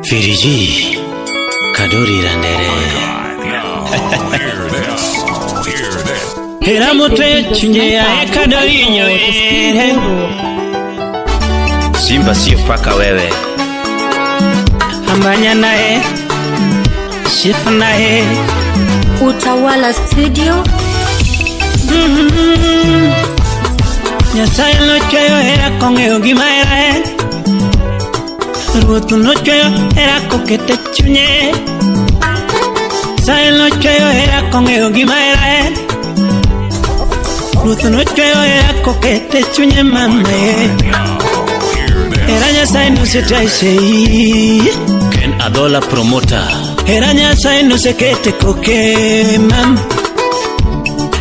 Firiji Kadori Randere. Hera mutwe chunye ya Kadori nyoere. Simba sio paka wewe. Ambanya naye Shifu naye Utawala Studio. Nyasaye nochweyo hera kong'eyo gima hera en. Ruoth nochweyo hera kokete chunye. Nyasaye nochweyo hera kong'eyo gima hera en. Ruoth nochweyo hera kokete chunye mama e. Hera Nyasaye nosetaisei. Ken Adhola promoter. Hera Nyasaye nosekete koke mam.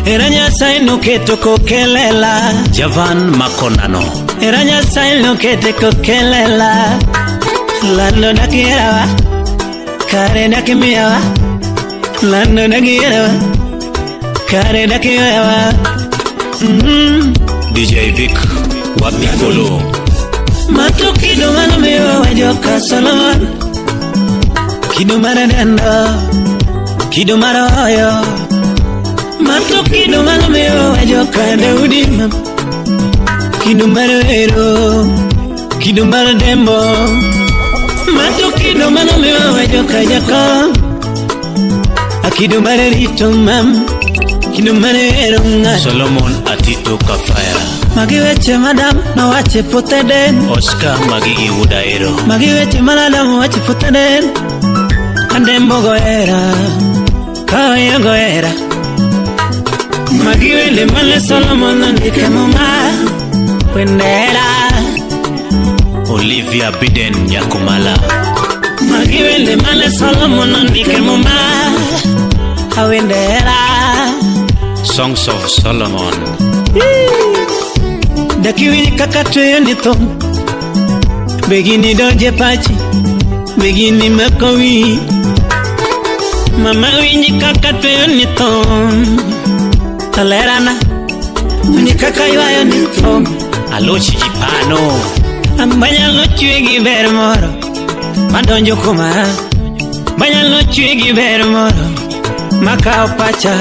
Hera Nyasaye noketo kokelela. Javan Makonano. Hera Nyasaye nokete kokelela. Lando nakiherawa. Kare nakimiyawa. Lando nakiherawa. Kare nakiherawa. DJ Vic wa Piccolo. Mato kido mano miyo wajoka Solomon. Kido mar dendo. Kido mar hoyo. Mato kido mano miyo wajoka Daudi. Kido mar wero. Kido mar dembo. Mato kido mano miyo wajoka Jacob. Akido mar rito mam. Kido mar hero ng'ato. Solomon Atito Kafaya. Magi weche madam nowache puoth Eden. Oscar Magi Iwuda Ero. Magi weche madam nowache puoth Eden. Kandembo gohera, kaoyo gohera. Magi wende mane Solomon ondike muma. Wendera. Olivia Biden Nyakumala. Magi wende mane Solomon ondike muma. Awendera. Songs of Solomon. Dakiwinj kaka tweyo ni thum. Be gini donje pachi, be gini mako wiyi. Mama winj kaka tweyo ni thum. Tolerana, winj kaka ywayo ni thum. Alochi Jipano. Ambanyalo chwe gi ber moro madonjo kuma. Banyalo chwe gi ber moro makawo pacha.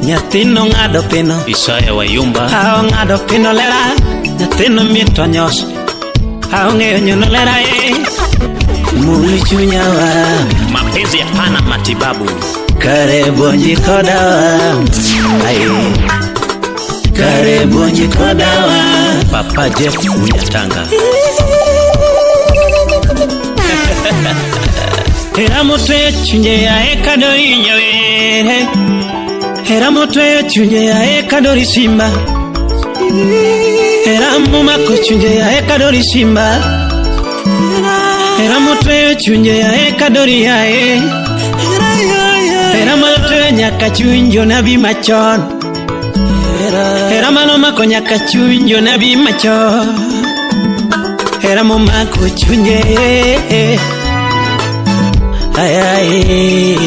Nyathino ng'ado pino. Isaya Wayumba. Aong'ado pino lera. Nyathino mit onyos. Aong'eyo nyono lera e. Mul chunya wa. Mapenzi hapana matibabu. Kare buonji koda wa. Aye. Kare buonji koda wa. Papa Jeff Unyatanga. Hera motweyo chunje yae kadori nyawere. Hera motweyo chunje yae kadori simba. Hera momako chunje yae kadori simba. Hera motweyo chunje yae kadori yae. Hera motweyo nyaka chuny jonabi machon. Hera manomako nyaka chuny jonabi machon. Hera momako chunje. Ay, ay.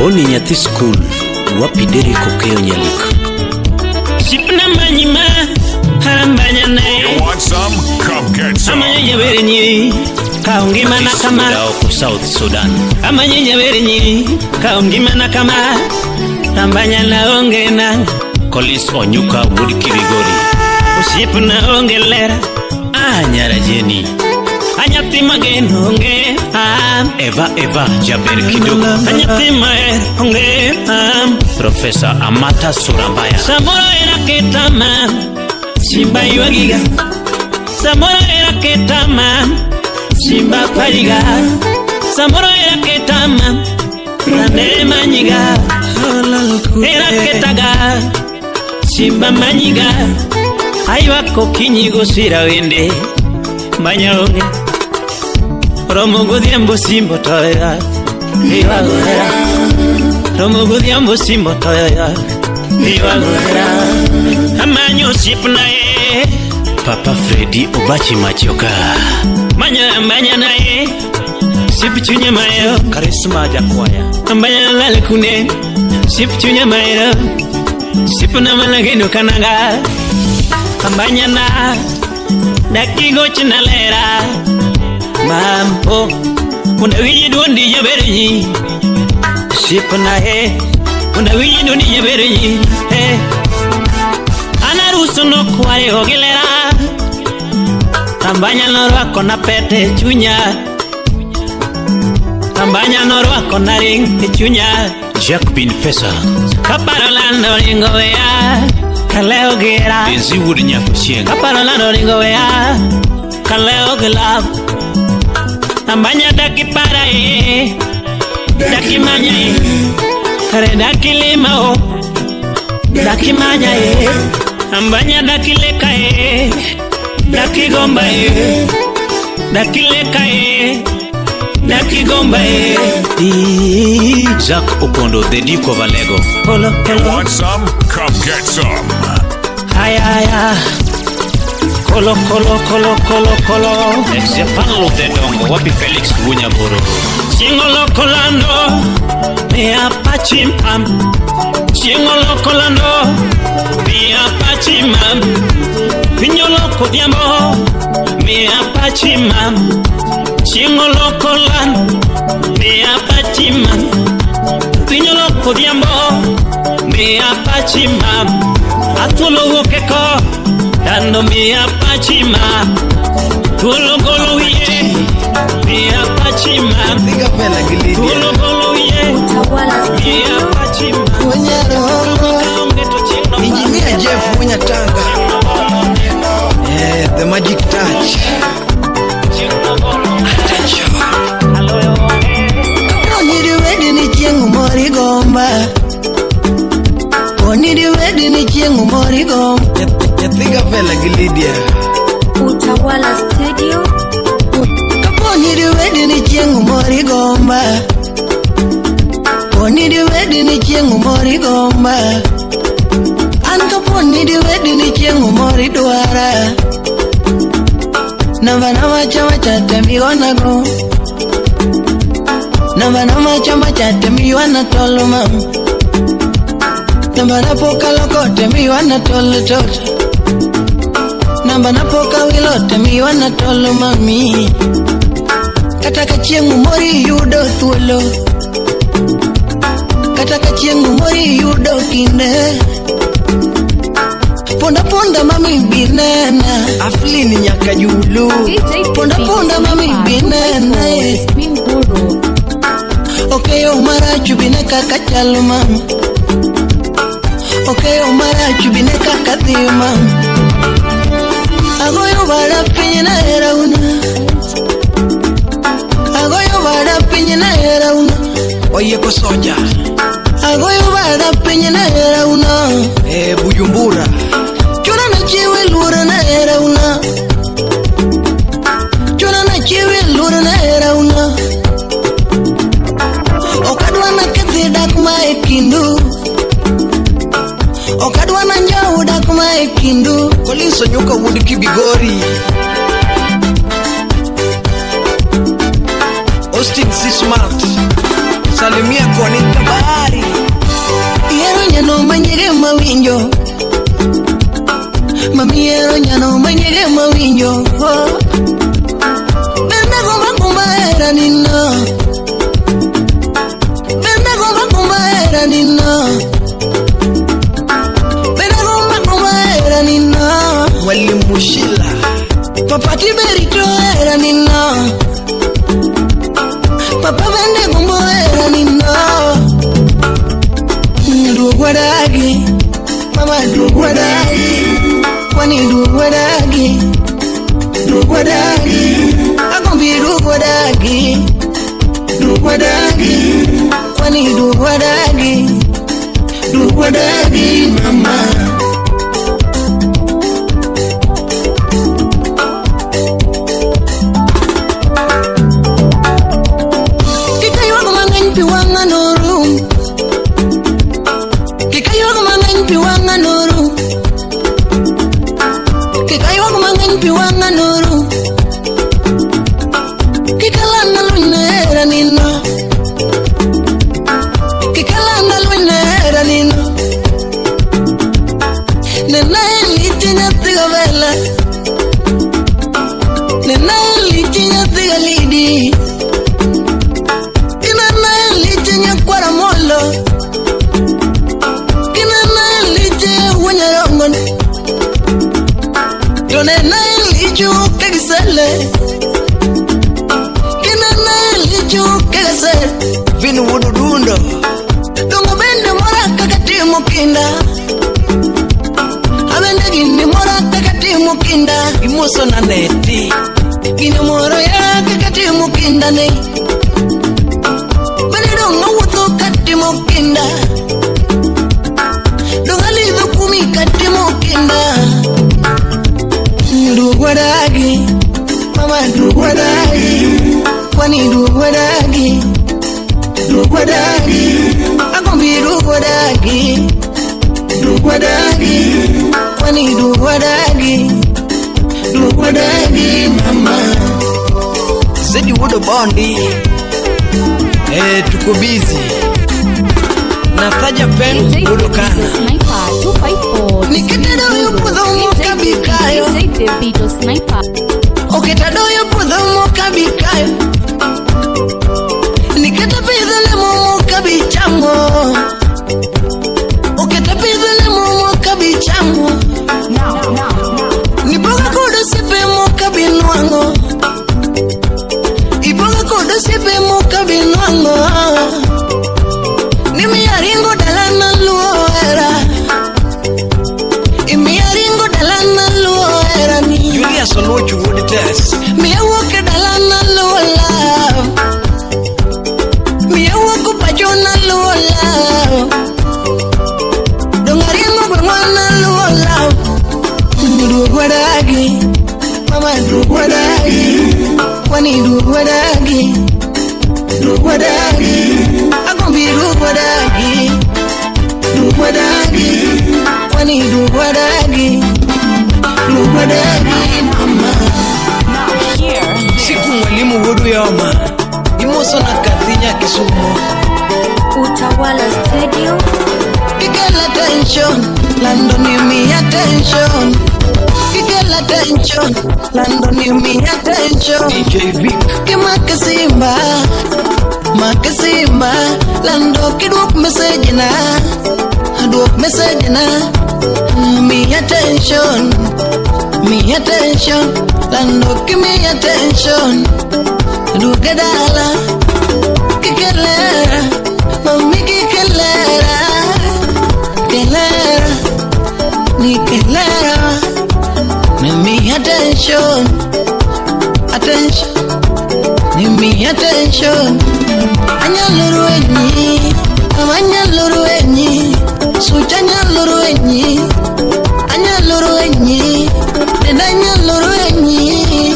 Oni nyathi skul wapidere kokeyo nyalik. Sipna manyima harambanya nae. You want some? Come get some. Amanyo jabere nyiri kao ngimana kama. Oko South Sudan. Amanyo jabere nyiri kao ngimana kama. Rambanya na onge na. Collins Onyuka Wood Kirigori. Osiepna onge lera. Ah, nyara Jeni. Anyathi mageno onge. Ah. Eva Eva Jaber Kidogo. Anyathi maher onge. Ah. Professor Amata Surabaya. Samoro era ketama. Simba ywagiga. Samoro era ketama. Simba pariga. Samoro era ketama. Rane manyiga. Era ketaga. Simba manyiga. Aywak okinyi gosira wende. Manya onge. Romo godhiambo simbo toya. Iywago hera. Romo godhiambo simbo toya. Iywago hera. Amanyo osiepna e. Papa Freddy Obachi Machoka. Manya ambanya nae. Sip chunya maero. Karisma Jakwaya. Ambanya lal kune. Sip chunya maero. Sip na malageno kanaga. Ambanya na. Dakigoch na lera. Mampo. Mondo awinj duondi jaberni. Osiepna he, mondo awinj duondi jaberni. He. An arus nokwayo gi lera. Tambanya norwako na pete e chunya. Tambanya norwako na ring e chunya. Jack Bin Pesa. Kaparo lando ringo weya. Kaleo gira. Benzi wuod Nyakuchieng. Kaparo lando ringo weya. Kaleo gilab. Tambanya daki para e. Daki manya e. Kare daki lima o. Daki manya e. Ambanya daki leka e. Daki gomba e. Daki leka e. Daki gomba e. Jack Okondo, the Duke of Alego. Polo You polo. want some? Come get some. Haya haya. Kolo kolo kolo kolo kolo. Ex Japan the Dongo, wapi Felix Wunyaboro. Chingolo kolando. Me apachi mam. Chingolo kolando. Me apachi mam. Pinyolo kodiambo. Me apachi mam. Chingolo kolando. Me apachi mam. Pinyolo kodiambo. Me apachi mam. Atulo wokeko. Dando me apachi mam. Tulo golo wiye. Me apachi mam. Piga pela gi Lydia. Tulo golo wiye. Utawala Me Studio. apachi mam. Onyarongo. Engineer Jeff Munyatanga. Yeah, the magic touch. Attention. Oniri wedi ni chieng' mori gomba. Oniri wedi ni chieng' mori gomba. Nyathi Gavela gi Lydia. Utawala Studio. Oniri wedi ni chieng' mori gomba. Oniri wedi ni chieng' mori gomba. An kaponi diwedi ni chieng' mori dwara. Namba nama chama chate migonago. Namba nama chama chate miwana tolo mam. Namba napoka lokote miwana tolo toto. Namba napoka wilote miwana tolo mami. Kata ka chieng' mori yudo thuolo. Kata ka chieng' mori yudo kinde. Ponda ponda mami binena. Aflin nyaka Julu. DJ Ponda ponda mami binena. Spin Guru. Okeyo marach bine kaka chalo mam. Okeyo marach bine kaka dhi mam. Agoyo bada piny na hera una. Agoyo bada piny na hera una. Oyieko soja. Agoyo bada piny na hera una. Eh, Bujumbura. Chuna na chiwe luoro na hera una. Chuna na chiwe luoro na hera una. Ok adwa na kethi dak ma e kindu. Ok adwa na njau dak ma e kindu. Collins Onyuka wuod Kibigori. Austin C. Smart. Salimia koni kabari. Ihero nyano manyege mawinjo. Mami ihero nyano manyege mawinjo. Oh. Bende gomba gomba hera nino. Bende gomba gomba hera nino. Bende gomba gomba hera nino. Mwalimu Sheila. Papa tiberito hera nino. Papa bende gombo hera nino. Duog wadagi, mama duog wadagi, kwani duog wadagi, duog wadagi, agombi duog wadagi, duog wadagi, kwani duog wadagi, duog wadagi mama. Kikaywago mang'eny pi wang'a norum. Kikaywago mang'eny pi wang'a norum. Kikaywago mang'eny pi wang'a norum. Kikalanda lweny hera nino. Kikalanda lweny hera nino. Kinana lichu kese Vin wuod Odundo. Dongo bende mora kaka timo kinda. Abende gini mora kaka timo kinda. Imoso na neti. Gini moro ya kaka timo kinda ne. Bende dongo wuotho katimo kinda. Dongo alidho kumi katimo kinda. Ndugu wadagi, mama ndugu wadagi, kwani ndugu wadagi, ndugu wadagi, agombi ndugu wadagi, ndugu wadagi, kwani ndugu wadagi, ndugu wadagi mama. Zedi wuod Obondi. Eh, tuko busy. Nathaja Pen DJ wuod Davido Okana. Sniper 254. Nikete doyo puodho mokabikayo. DJ Davido Sniper. Oketa doyo puodho mokabikayo. Niketa pidho lemo mokabichamo. Oketa pidho lemo mokabichamo. Nipoga kod osiepe mokabinwang'o. Ipoga kod osiepe mokabinwang'o. Nimiya ringo dalana luwo hera. Imiya ringo dalana luwo hera ni. Julius Oluoch wuod Tess. Miya wuok e dalana luwo love. Miya wuok pachona luwo love. Dong ariembo gweng'wa naluwo love. Duog wadagi, mama duog wadagi, kwani duog wadagi, duog wadagi, agombi duog wadagi, duog wadagi, kwani duog wadagi, duog wadagi mama. Siku mwalimu wuod Uyoma. Imoso na Kathinya Kisumo. Utawala Studio. Kikela tension, London you me attention. Kikela tension, London you me attention. DJ Vic. Kimaka simba, maka simba, Lando kidwok message na, duok message na. Me attention, me attention, Lando give me attention. Duoga dala, kikelera, mami kikelera. Kelera, ni kelera, ni mi attention, attention, ni mi attention. Anyaluru enyi, anyaluru enyi, sucha anyaluru enyi, anyaluru enyi, denda anyaluru enyi,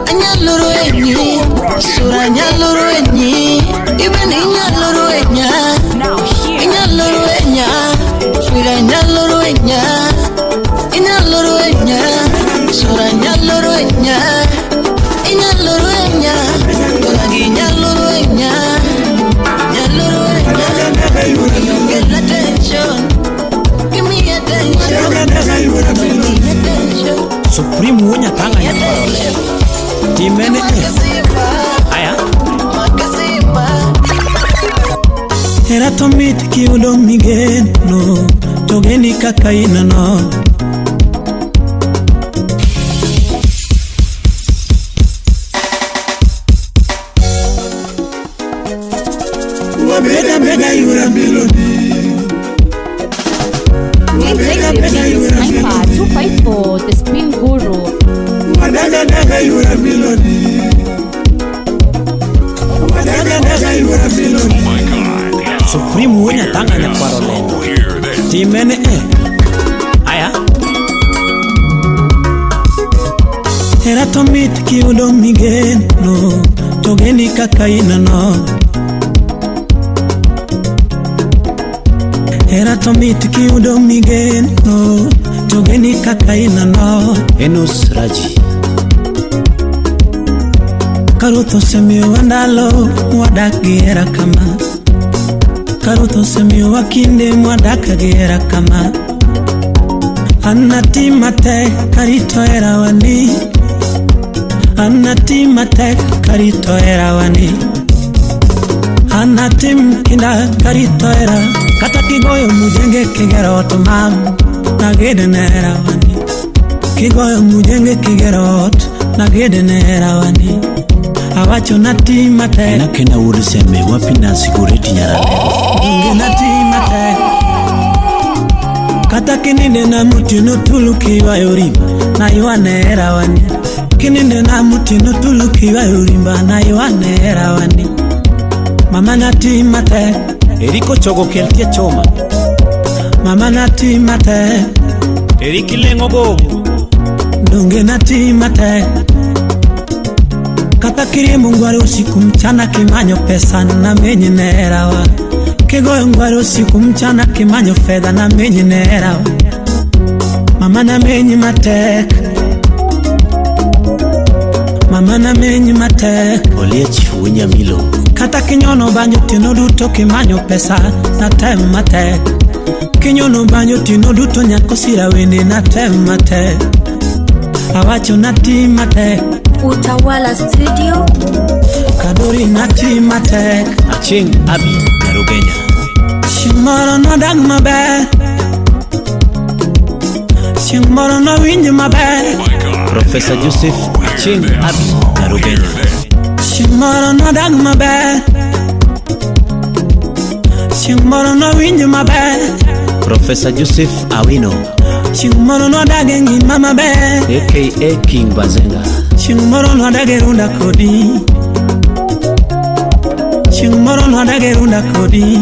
anyaluru enyi, sura anyaluru enyi, ibeni anyaluru enya, anyaluru enya. Sura nyaloro enya, inyaloro enya, sura nyaloro enya, inyaloro enya, toragi nyaloro enya, nyaloro enya. Get attention, give me attention, give me attention. Supreme wuonya tanga nyakorole. Timene aya. Hera to mit kiyudo migeno to geni kaka ineno. Wabeda beda yura melody. DJ Davido Sniper 254, the spin guru. Wadaga daga yura melody. Wadaga daga yura melody. Oh my God. Supreme wuonya tanga nyakorole. Hear this. Timene aya. Hera to mit kiyudo migeno to geni kaka ineno. Hera to mit kiyudo migeno to geni kaka ineno. Enos Raji. Karuth osemiyowa ndalo mwadak gi hera kama. Karuth osemiyowa kinde mwadak gi hera kama. An natim matek karito herawani. An natim matek karito herawani. An natim kinda karito hera. Kata kigoyo mujenge kigero ot mam naged ne herawani. Kigoyo mujenge kigero ot Nagede ne herawani. Awacho nati matek. Kena kena wuod Seme wapi Nancy Goreti nyaralego. Donge nati matek. Kata kininde na mutino tulu kiywayo rimba na ywane herawani. Kininde na mutino tulu kiywayo rimba na ywane herawani. Mama nati matek. Eriko chogo kel tie choma. Mama nati matek. Eriki leng'o gogo. Donge nati matek. Kata kiriembo ngware usiku mchana kimanyo pesa na menyi nerawa. Kigoyo ngware usiku mchana kimanyo fedha na menyi nerawa. Mama na menyi matek. Mama na menyi matek. Oliech Wunyamilo. Kata kinyono banjo tino duto kimanyo pesa na tem matek. Kinyono banjo tino duto nyako sira wende na tem matek. Awacho nati matek. Utawala Studio. Kadori nati matek. Achieng' Abi Nyarugenya. Chieng' moro nodag maber. Chieng' moro nowinj maber. Professor Joseph Achieng' Abi Nyarugenya. Chieng' moro nodag maber. Chieng' moro nowinj maber. Professor Joseph Awino. Chieng' moro nodag e ngima maber. AKA King Bazenga. Chieng' moro nodag e runda kodi. Chieng' moro nodag e runda kodi.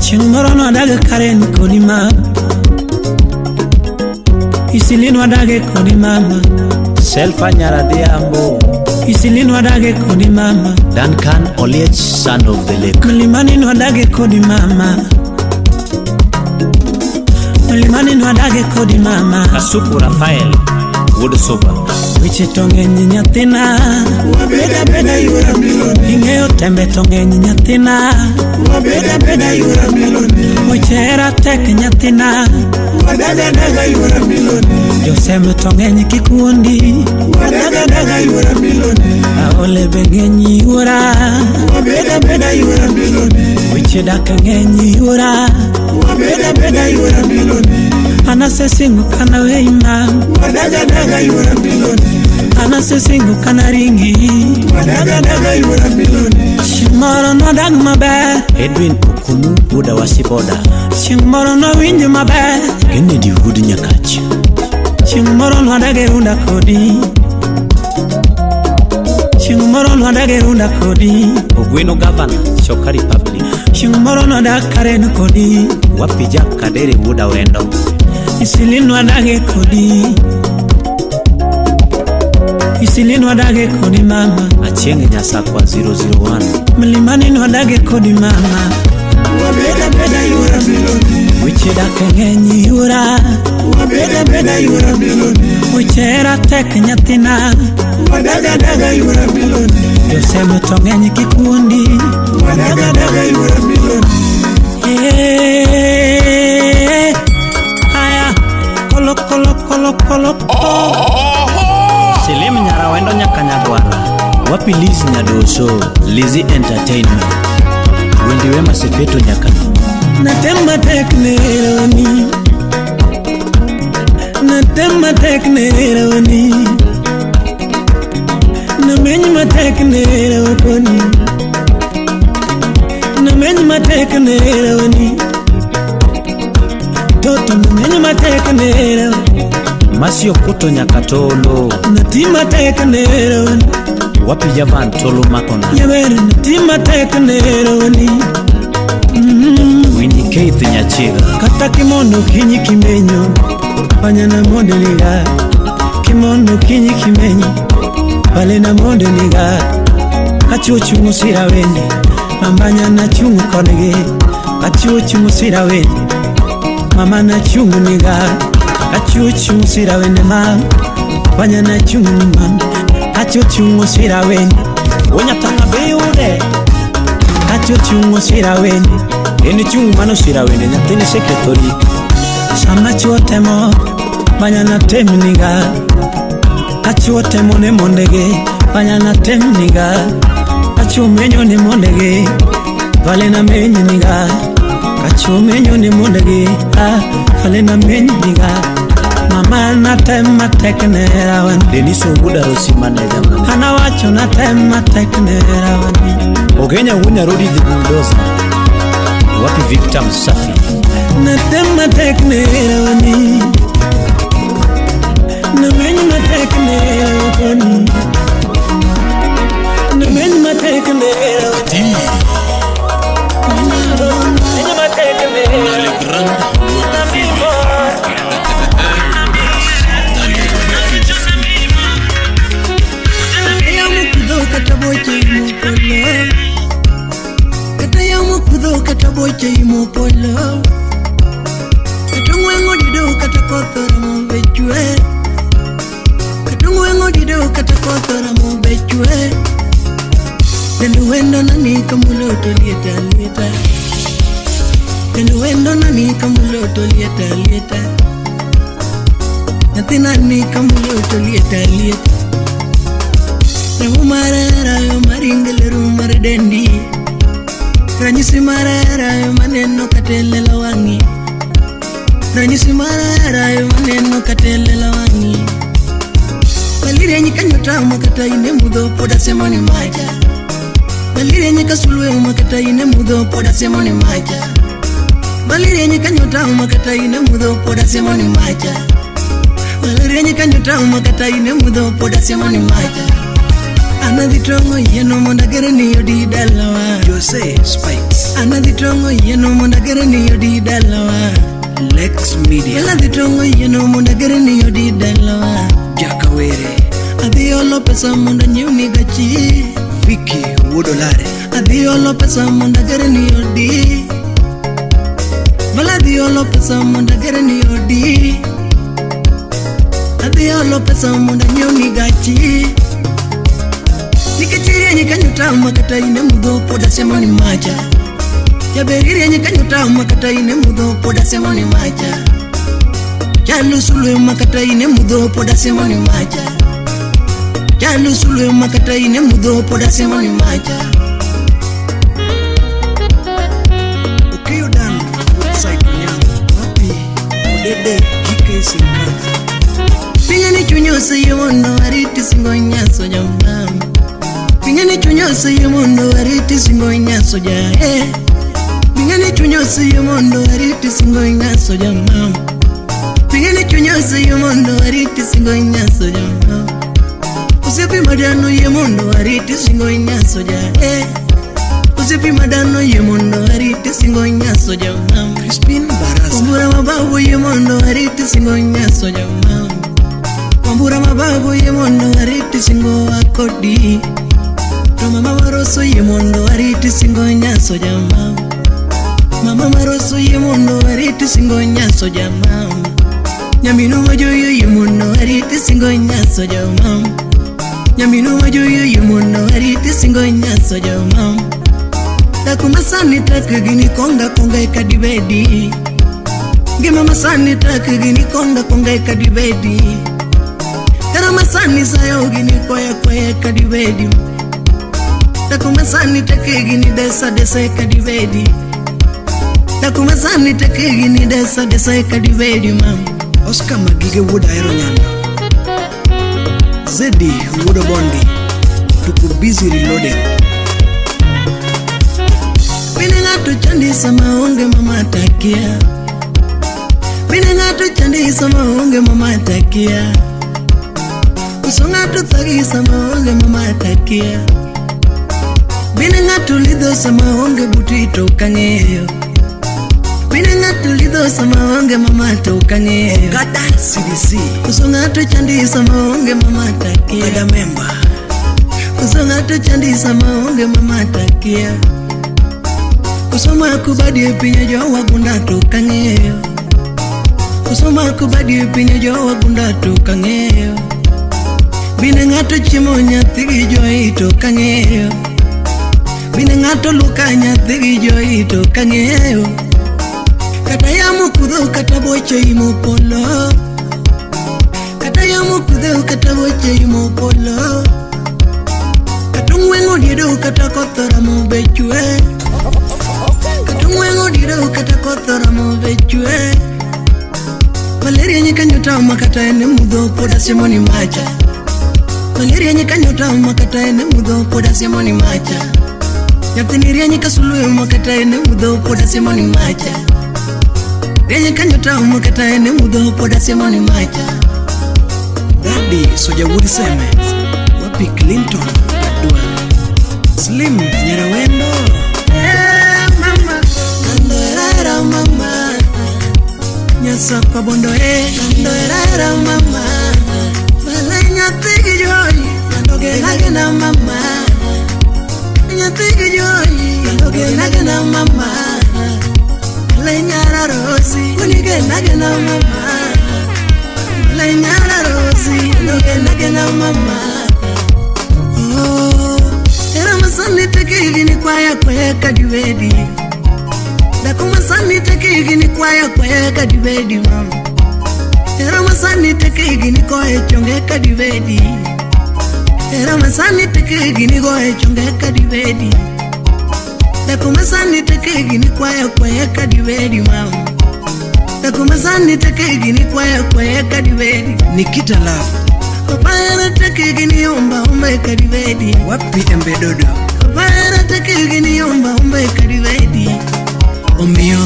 Chieng' moro nodag Karen kodi ma. Isili nodag e kodi mama. Selfa Nyaradhiambo. Isili nodag e kodi mama. Duncan Oliech, son of the lake. Mlimani nodag e kodi mama. Mlimani nodag e kodi mama. Kasuku Rafael Wuod Soba. Weche to ng'eny nyathina. Wabeda beda yura miloni. Ing'eyo tembe to ng'eny nyathina. Wabeda beda yura miloni. Weche hera tek nyathina. Wadaga daga yura miloni. Josem to ng'eny kikuondi. Wadaga daga yura miloni. Aole be ng'eny yuora. Wabeda beda yura miloni. Weche dak ng'eny yuora. Wabeda beda yura miloni. Anasesingo kana weima. Wadaga daga yura miloni. Anasesingo kana ringi. Wadaga daga yura miloni. Chieng' moro nodag maber. Edwin Okunu wuod Awasi Boda. Chieng' moro nowinj maber. Kennedy wuod Nyakach. Chieng' moro nodag e runda kodi. Chieng' moro nodag e runda kodi. Ogweno Gavana Choka Republic. Chieng' moro nodag Karen kodi. Wapi Jack Kadere wuod Awendo. Isili nodag e kodi. Isili nodag e kodi mama. Achieng' Nyasakwa 001. Mlimani nodag e kodi mama. Wabeda beda yura miloni. Weche dak ng'eny yuora. Wabeda beda yura miloni. Weche hera tek nyathina. Wadaga daga yura miloni. Josem to ng'eny kikuondi. Wadaga daga yura miloni. Eh, aya kolo kolo kolo kolo. Selim Nyarawendo nyaka Nyagwara. Wapi Liz Nyadoso, Lizzy Entertainment. Wendi Wema Sepetu nyaka. Natem matek ne herani. Natem matek ne herani. Nameny matek ne herani. Nameny matek ne herani. Toto nameny matek ne herani. Masio Kuto nyaka Tolo. Nati matek ne herani. Wapi Javan Tolo Makona. Yaber nati matek ne herani. Winnie Keith Nyachiga. Kata kimono kinyi kimenyo. Panyana monde niga. Kimono kinyi kimenyo. Palena monde niga. Kachuchu musira wende. Mambanya na chungu konege. Kachuchu musira wende. Mama na chungu niga. Kachuchu musira wende ma. Panyana chungu mama. Kachuchu musira wende. Onyatanga beyude. Kachuchu musira wende. En chung mano sira wende nyathini sekethori. Sama chuo temo banyana tem niga. Kachuo temo ne mondege banyana tem niga. Kachuo menyo ne mondege valena menyo niga. Kachuo menyo ne mondege ah valena menyo niga. Mama Mana tem matek ne rawani. Denis Owuda Rosi manager man. Anawacho na tem matek ne rawani. Ogenya Wunya Rodi the bulldozer. Wapi Victor Msafi. Na tem matek ne rawani. Na men matek ne rawani. Na men matek ne rawani. Men matek ne rawani. Kata yamo kudho kata boche imo polo. Kata ngwengo dido kata koth oramo be chwe. Kata ngwengo dido kata koth oramo be chwe. Kendo wendo nani kamulo to lieta lieta. Kendo wendo nani kamulo to lieta lieta. Nyathi nani kamulo to lieta lieta. Remo marera yo maringele ru mar dendi. Ranyisi marera yo maneno katelelo wang'i. Ranyisi marera yo maneno katelelo wang'i. Balire nyikanyo tama kata ine mudho poda semo ni macha. Balire nyikasulwe makata ine mudho poda semo ni macha. Balire nyikanyo tama kata ine mudho poda semo ni macha. Balire nyikanyo tama kata ine mudho poda semo ni macha. Anadhi tongo yeno mondo agere ni odi dalawa. Jose Spikes. Anadhi tongo yeno mondo agere ni odi dalawa. Lex Media. Anadhi tongo yeno mondo agere ni odi dalawa. Jakawere. Adhi olo pesa mondo anyiew gachi. Vicky Wodolare. Adhi olo pesa mondo agere ni odi. Vala adhi olo pesa mondo agere ni odi. Adhi olo pesa mondo anyiew gachi. Nikech irieny kanyo tama kata ine mudho pod asemo ni macha. Jaber irieny kanyo tama kata ine mudho pod asemo ni macha. Chalo sulwe makata ine mudho pod asemo ni macha. Chalo sulwe makata ine mudho pod asemo ni macha. Okeyo Dan Woodside Onyango. Wapi Odede GK Sirikal. Pinya ni chunyo oseyie mondo ariti singo nyaso jamam. Pinya ni chunyo oseyie mondo ariti singo nyaso ja eh. Pinya ni chunyo oseyie mondo ariti singo nyaso jamam. Pinya ni chunyo oseyie mondo ariti singo nyaso jamam. Osiepe madano yie mondo ariti singo nyaso ja eh. Osiepe madano yie mondo ariti singo nyaso jamam. Crispin Barasa. Wambura mababu yie mondo ariti singo nyaso jamam. Wambura mababu yie mondo ariti singo akodi. To mama maroso yie mondo ariti singo nyaso jamam. Mama maroso yie mondo ariti singo nyaso jamam. Nyaminu majoyo yie mondo ariti singo nyaso jamam. Nyaminu majoyo yie mondo ariti singo nyaso jamam. Dak masani tek gini konga konga e kadibedi. Ngima masani tek gini konga konga e kadibedi. Tara masani sayo gini koya koya e kadibedi. Dak masani tek gini desa desa e kadibedi. Dak masani tek gini desa desa e kadibedi mam. Oscar Magige Wuod Ahero Nyando. Zedi Wuod Obondi. Tuko busy reloading. Mine ng'ato chandi sama onge mama takia. Mine ng'ato chandi sama onge mama takia. Uso ng'ato thagi sama onge mama takia. Mine ng'ato lidho sama onge buti to ok ang'eyo. Mine ng'ato lidho sama onge mama to ok ang'eyo. Ogada CDC. Uso ng'ato chandi sama onge mama takia. Ogada member. Uso ng'ato chandi sama onge mama takia. Kusoma kubadi e piny jowa gunda to ok ang'eyo. Kusoma kubadi e piny jowa gunda to ok ang'eyo. Bine ng'ato chiemo nyathi gi joyi to ok ang'eyo. Bine ng'ato luka nyathi gi joyi to ok ang'eyo. Kata yamo kudho kata boche imo polo. Kata yamo kudho kata boche imo polo. Kata ong'weng'o diedo kata koth oramo be chwe. Kata ong'weng'o diedo kata koth oramo be chwe. Valeria nyikanyota makata ene mudho poda simoni macha. Valeria nyikanyota makata ene mudho poda simoni macha. Nyathini rieny kasulwe makata ene mudho poda simoni macha. Rieny kanyota makata ene mudho poda simoni macha. Daddy Soja Wood Seme. Wapi Clinton Dwar. Slim Nyarawendo. Eh mama, kando era mama. Nyasa kwa bondo eh, kando era mama. Bala nyathi gi joy, kando gena mama. Nyathi gi joy, kando gena mama. Bala nyara rosi, kuni gena mama. Bala nyara rosi, kando gena mama. Oh, era masani tekigi kwaya kwaya kadiwedi. Dakumasani tekigi kwaya kwaya kadiwedi mama. Era masani tekigi koe chonge kadiwedi. Era masani tekigi koe chonge kadiwedi. Dakumasani tekigi kwaya kwaya kadiwedi mama. Dakumasani tekigi kwaya kwaya kadiwedi. Nikita Love. Papara tekigi ni omba omba kadiwedi. Wapi Embe Dodo. Papara tekigi ni omba omba kadiwedi. Omio.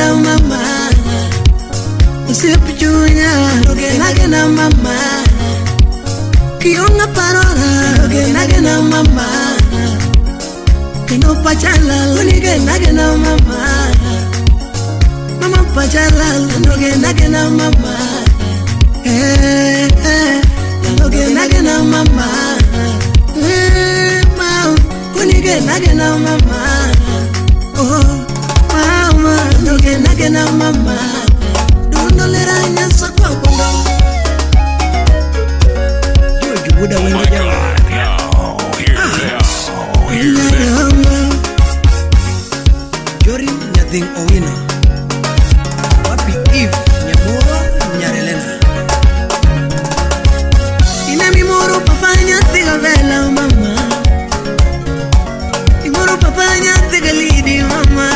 Mama, usipichunya gena mama. Kionga parora gena mama. Keno pachala gena mama. Mama pachala gena mama. Eh eh gena mama. Eh mama, gena mama. Oh mama, gena mama. Dundo lera nyasa kwa bondo. George Buda wendo jawa. Jorim Nyathing Owino. Wapi Eve Nyamoro Nyarelena. Ina mimoro papa nyathiga vela mama. Imoro papa nyathiga lidi mama.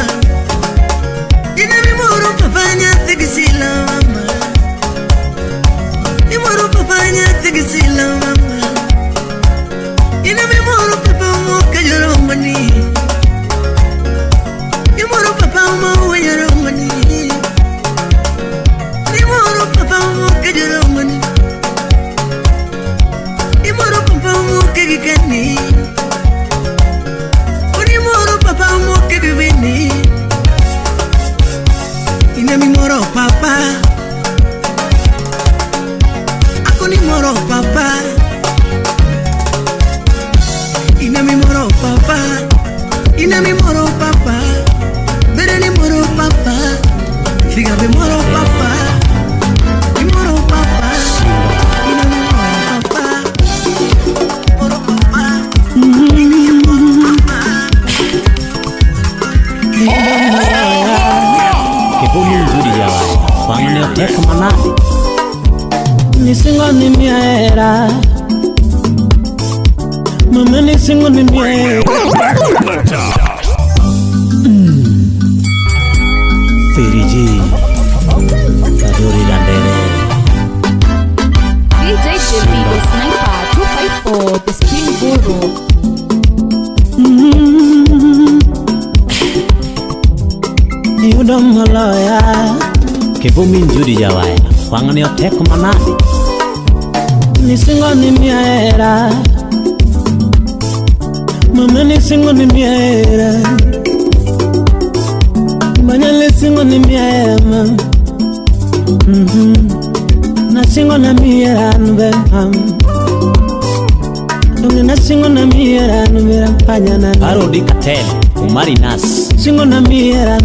Ina mimoro papa nyathiga sila mama. Imoro papa nyathiga sila mama. Ina mimoro papa moka joromani. Imoro papa mo joromani. Imoro papa moka joromani. Imoro papa moka gikani. Imoro papa moka bibini. Ina mimoro papa. Akoni moro papa. Ina mimoro papa. Ina mimoro papa. Bereni moro papa. Figa be moro papa. Moro papa. Ina mimoro papa. Moro papa. Ina moro papa. Kibuni nzuri jawa. Wangine oteka manadi. Nisingo ni miera. Mama nisingo ni miera. Feriji. Kaduri Dandere. DJ JP the Sniper 254 the Spin Guru. Yudo moloya. Kibumi nzuri jawaya. Wangine oteka manadi. Nisingo ni miera. Mama nisingo ni miera. Manyale singo ni miera mama. Nasingo na miera nube mam. Donge nasingo na miera nube rampanya na. Parodi Katel, Umari Nas. Singo na miera.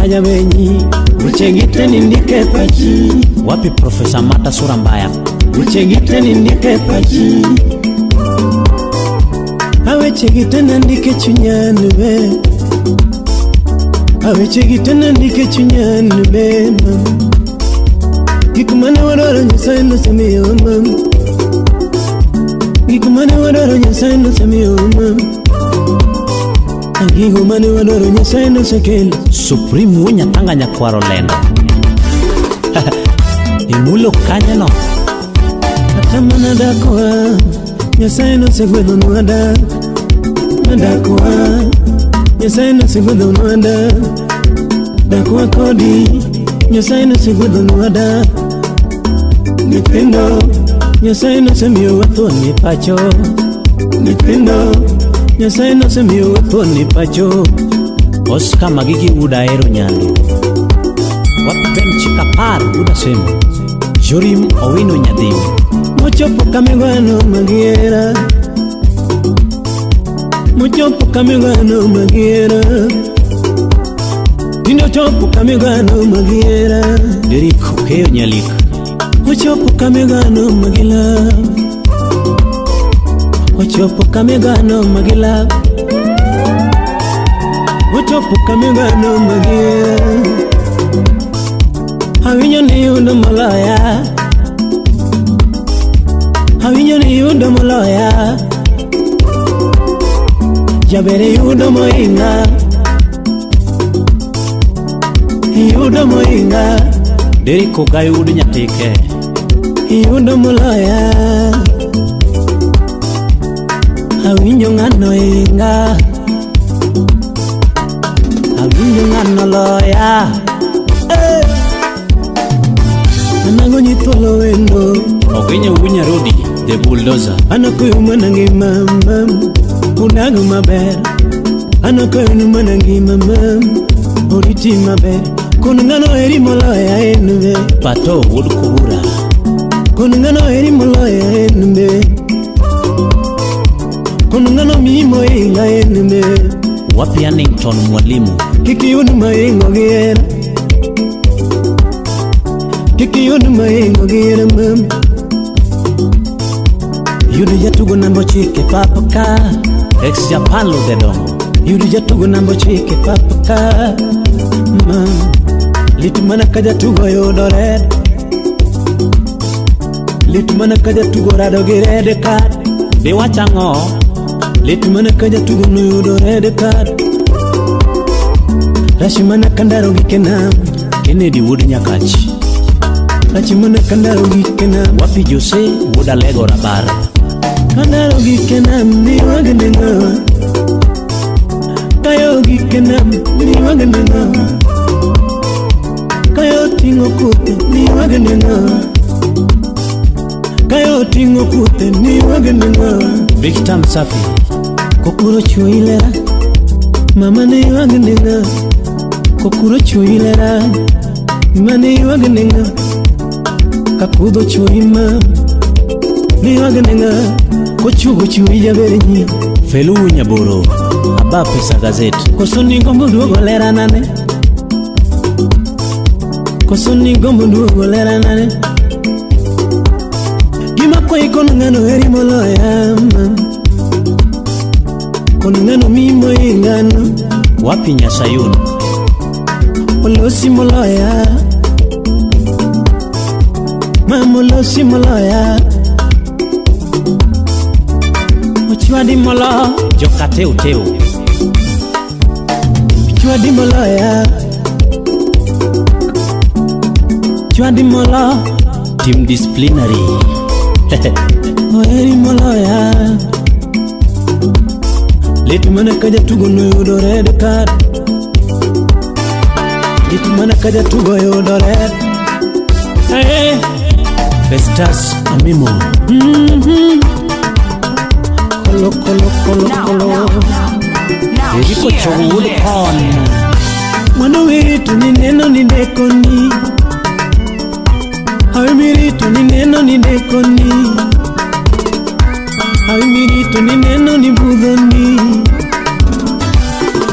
Ajabenyi, uchegite nindike pachi. Wapi Profesa Mata sura mbaya. Uchegite nindike pachi. Awechegite nandike chunyanu be. Awechegite nandike chunyanu be mam. Gikumane waroro nyasaye nosemiyo mam. Gikumane waroro nyasaye nosemiyo mam. Gigo mane wadwaro Nyasaye nosekelo. Supreme wuo Nyatanga nyakwaro lendo. Imulo kanyono. Kata mana dakowa Nyasaye nosegwedhonwa dak. Dakowa Nyasaye nosegwedhonwa dak. Dakowa kodi Nyasaye nosegwedhonwa dak. Nyithindo Nyasaye nosemiyowa thuon e pacho. Nyithindo Nyasaye nosemiyowa thuon e pacho. Oscar Magigi wuod Ahero Nyando. Wapi Ben Chikapar wuod Asembo. Jorim Owino Nyadhiu. Mochopo kamigwano magiera. Mochopo kamigwano magiera. Tinde ochopo kamigwano magiera. Derrick Okeyo Nyalik. Ochopo kamigwano magila. Ochopo kamigwano magila. Ochopo kamigwano magiera. Awinjo ni yudo moloya. Awinjo ni yudo moloya. Jaber yudo moinga. Yudo moinga. Derrick Ogayo wuod Nyatike. Yudo moloya. Awinjo ng'ano inga. Awinjo ng'ano loya. Anago nyithuolo wendo. Ogenyo wuod Nyarodi the bulldozer. Anakoyo mana ngima mam. Udago maber. Anakoyo mana ngima mam. Oriti maber. Kon ng'ano eri moloya en be. Pato wuod Kubura. Kon ng'ano eri moloya en be. Kon ng'ano miyi moinga en be. Wapi Annington Mwalimu. Kik iyud maingo gi hera. Kik iyud maingo gi hera mam. Yudo jatugo namba 9 pap ka. Ex Japan Lodhe Dongo. Yudo jatugo namba 9 pap ka. Mam. Lit mana ka jatugo yudo red. Lit mana ka jatugo rado gi red card. Diwach ang'o? Lit mana ka jatugo noyudo red card. Rach mana ka ndaro gi kenam. Kennedy wuod Nyakach. Rach mana ka ndaro gi kenam. Wapi Jose wuod Alego Rabar. Ka ndaro gi kenam ni wagne ng'awa. Kayo gi kenam ni wagne ng'awa. Kayo ting'o kuthe ni wagne ng'awa. Kayo ting'o kuthe ni wagne ng'awa. Victor Msafi. Kokuro chuoyi lera. Mama ne wagne ng'awa. Kokuro chuoyi lera. Mama ne wagne ng'awa. Kakudho chuoyi ma. Ne wagne ng'awa. Kochuogo chuoyi jaber nyi. Felu Nyaboro. Aba Pesa Gazette. Koso ni gombo duogo lera nane. Koso ni gombo duogo lera nane. Gima kwayi kono ng'ano heri moloya mam. Kono ng'ano miyi moingano. Wapi Nyasayun. Olosi moloya. Mam olosi moloya. Ochwadi molo. Jokateu teu. Chwadi moloya. Chwadi molo. Team disciplinary. Oheri moloya. Lit mana ka jatugo noyudo red card. Lit mana ka jatugo yudo red. Hey. Festus Amimo. Kolo kolo kolo kolo. Eriko Chogo wuod Pon. Mano wirito ni neno ni dekoni. Hawi mirito ni neno ni dekoni. Hawi mirito ni neno ni budhoni.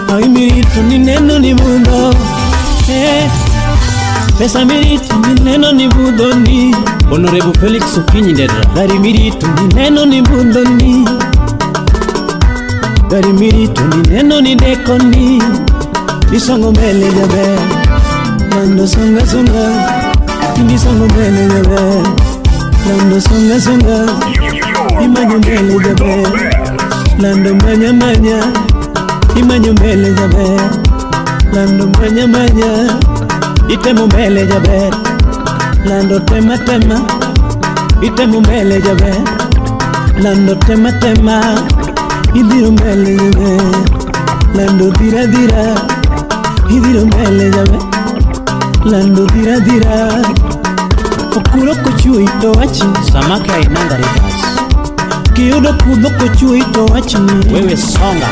Hawi mirito ni neno ni budho. Eh. Pesa mirito ni neno ni budhoni. Honorable Felix Okinyi Ndedra. Gari mirito ni neno ni budhoni. Gari mirito ni neno ni dekoni. Isongo mbele jaber. Lando songa songa. Isongo mbele jaber. Lando songa songa. Imanyo mbele jaber. Lando manya manya. Imanyo mbele jaber, lando manya manya. Itemo mbele jaber, lando tema tema. Itemo mbele jaber, lando tema tema. Idhiro mbele jaber, lando dira dira. Idhiro mbele jaber, lando dira dira. Okuro kochui to wachi, Samaki hainanga rivers. Kiyudo kudho kochui to wachni. Wewe songa.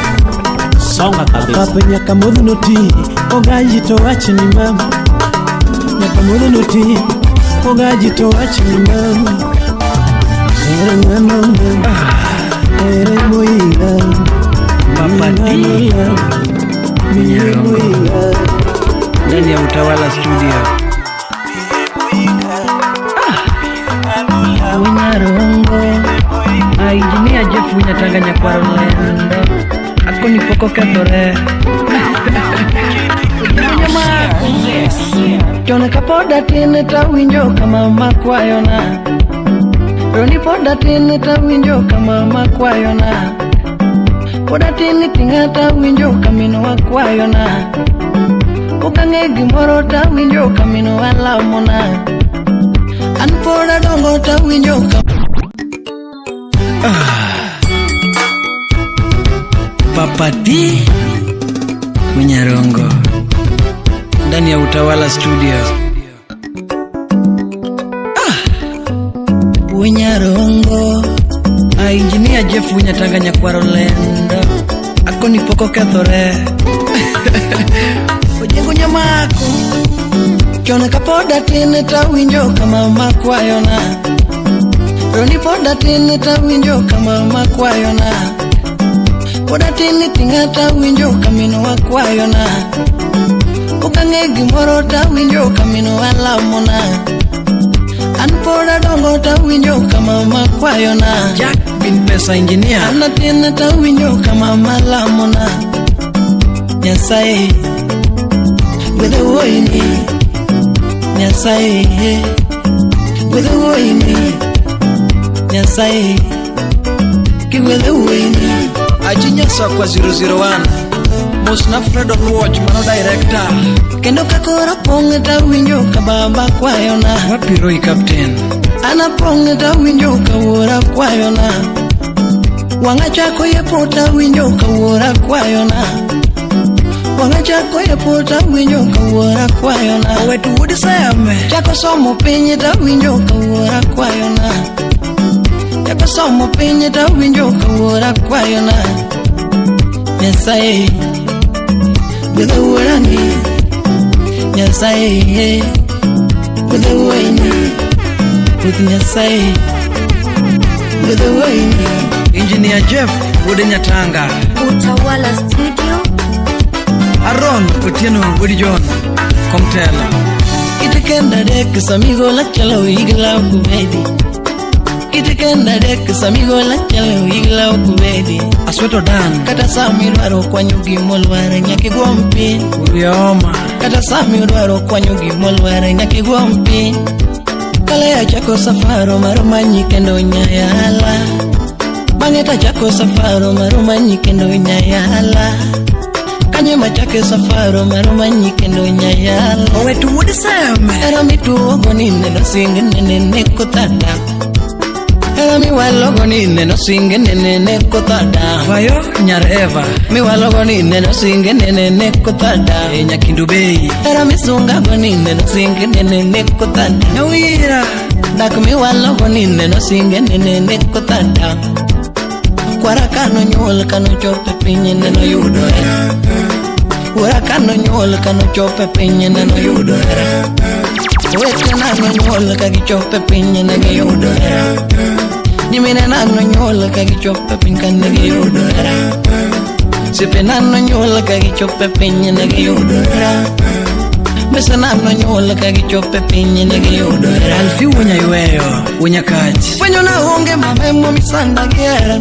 Songa kabisa. Kape nyaka modh noti, ogaji to wachni mama. Nyaka modh noti, ogaji to wachni mama. Ere ng'ano mama, ere moinga, Papa D. miye moinga. Ndani ya Utawala Studio. Winyarongo Engineer Jeff Winyatanga nyakwaro lendo Akoni poko kethore Chon kapod atin tawinjo ka mama kwayona. Roni pod atin tawinjo ka mama kwayona. Pod atin ting'a tawinjo ka minwa kwayona. Pok ang'e gimoro tawinjo ka minwa lamona. An pod adongo tawinjo ka Papa D Winyarongo ndani ya Utawala Studio. Winyarongo Engineer Jeff Winyatanga nyakwaro lendo Akoni poko kethore Ojengo nyamako Chon kapod atin tawinjo ka mama kwayona. Roni pod atin tawinjo ka mama kwayona. Pod atin ting'a tawinjo ka minwa kwayona. Pok ang'e gimoro tawinjo ka minwa lamona. An pod adongo tawinjo ka mama kwayona. Jack bin pesa engineer. An atin tawinjo ka mama lamona. Nyasaye gwedho wuoyini. Nyasaye gwedho wuoyini. Nyasaye kigwedho wuoyini. Achinya kwa 001 Mosna Fred Oluoch mano director. Kendo ka koro pong' tawinjo ka baba kwayona. Wapi Roy captain? An apong' tawinjo ka wuora kwayona. Wang'a chako yepo tawinjo ka wuora kwayona. Wang'a chako yepo tawinjo ka wuora kwayona. Owetu wuod Seme chako somo piny tawinjo ka wuora kwayona. Chako somo piny tawinjo ka wuora kwayona. Nyasaye gwedho wuorani. Nyasaye gwedho wuoyini. Ruoth Nyasaye gwedho wuoyini. Engineer Jeff wuod Nyatanga. Utawala Studio. Aaron Otieno wuod John Komtela. Kitikenda dek samigo la chalo igla kubedi. Kitikenda dek samigo la chalo igla kubedi. Asweto Dan. Kata sami dwaro kwanyo gimolware nyaka igwom piny. Uyoma. Kata sami dwaro kwanyo gimolware nyaka igwom piny. Kale achako safaro mar manyi kendo nyayala. Bang'e tachako safaro mar manyi kendo nyayala. Kanye machake safaro mar manyi kendo nyayala. Owetu wuod Seme. Hera mituogo ni neno singe nene neko tada. Hera miwalogo ni neno singe nene neko tada. Fayo nyar Eva. Miwalogo ni neno singe nene neko tada. E nyakindu bei. Hera misungago ni neno singe nene neko tada. Nyawira. Dak miwalogo ni neno singe nene neko tada. Kwara kano nyuol kano chope piny neno yudo hera. Wuora kano nyuol kano chope piny neno yudo hera. Owetena nonyuol ka gichopo e piny ne giyudo hera. Nyiminena nonyuol ka gichopo e piny ka ne giyudo hera. Osiepena nonyuol ka gichopo e piny ne giyudo hera. Mbesena nonyuol ka gichopo e piny ne giyudo hera. Alfi wuonyayweyo, wuonyakach. Ifwenyo na onge mama emomisanda gi hera.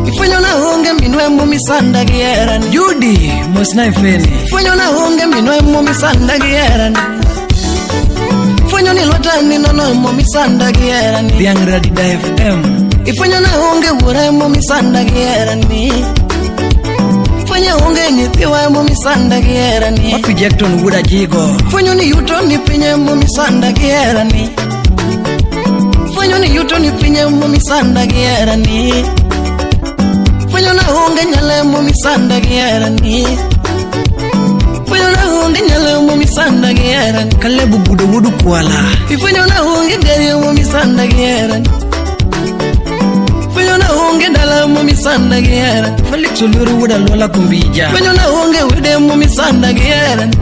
Ifwenyo na onge minwa emomisanda gi hera. Judy mosna ifeni. Ifwenyo na onge minwa emomisanda gi hera. Ifwenyo ni lweta ni nono emomisanda gi hera. Dhiang' Radida FM. Ifwenyo na onge wuora emomisanda gi hera ni. Fwenyo onge nyithiwa momisanda gi herani. Wapi Jackton wuod Ajigo. Fwenyo ni yuto ni pinye momisanda gi herani. Fwenyo ni yuto ni pinye momisanda gi herani. Fwenyo na onge nyale momisanda gi herani. Fwenyo na onge nyale momisanda gi herani. Kalebu Gudo wuod Kwala. Ifwenyo na onge gari momisanda gi herani. Fwenyo na onge dala momisanda gi herani. Felix Oluoro wuod Alwala Kumbija. Fwenyo na onge wede momisanda gi herani.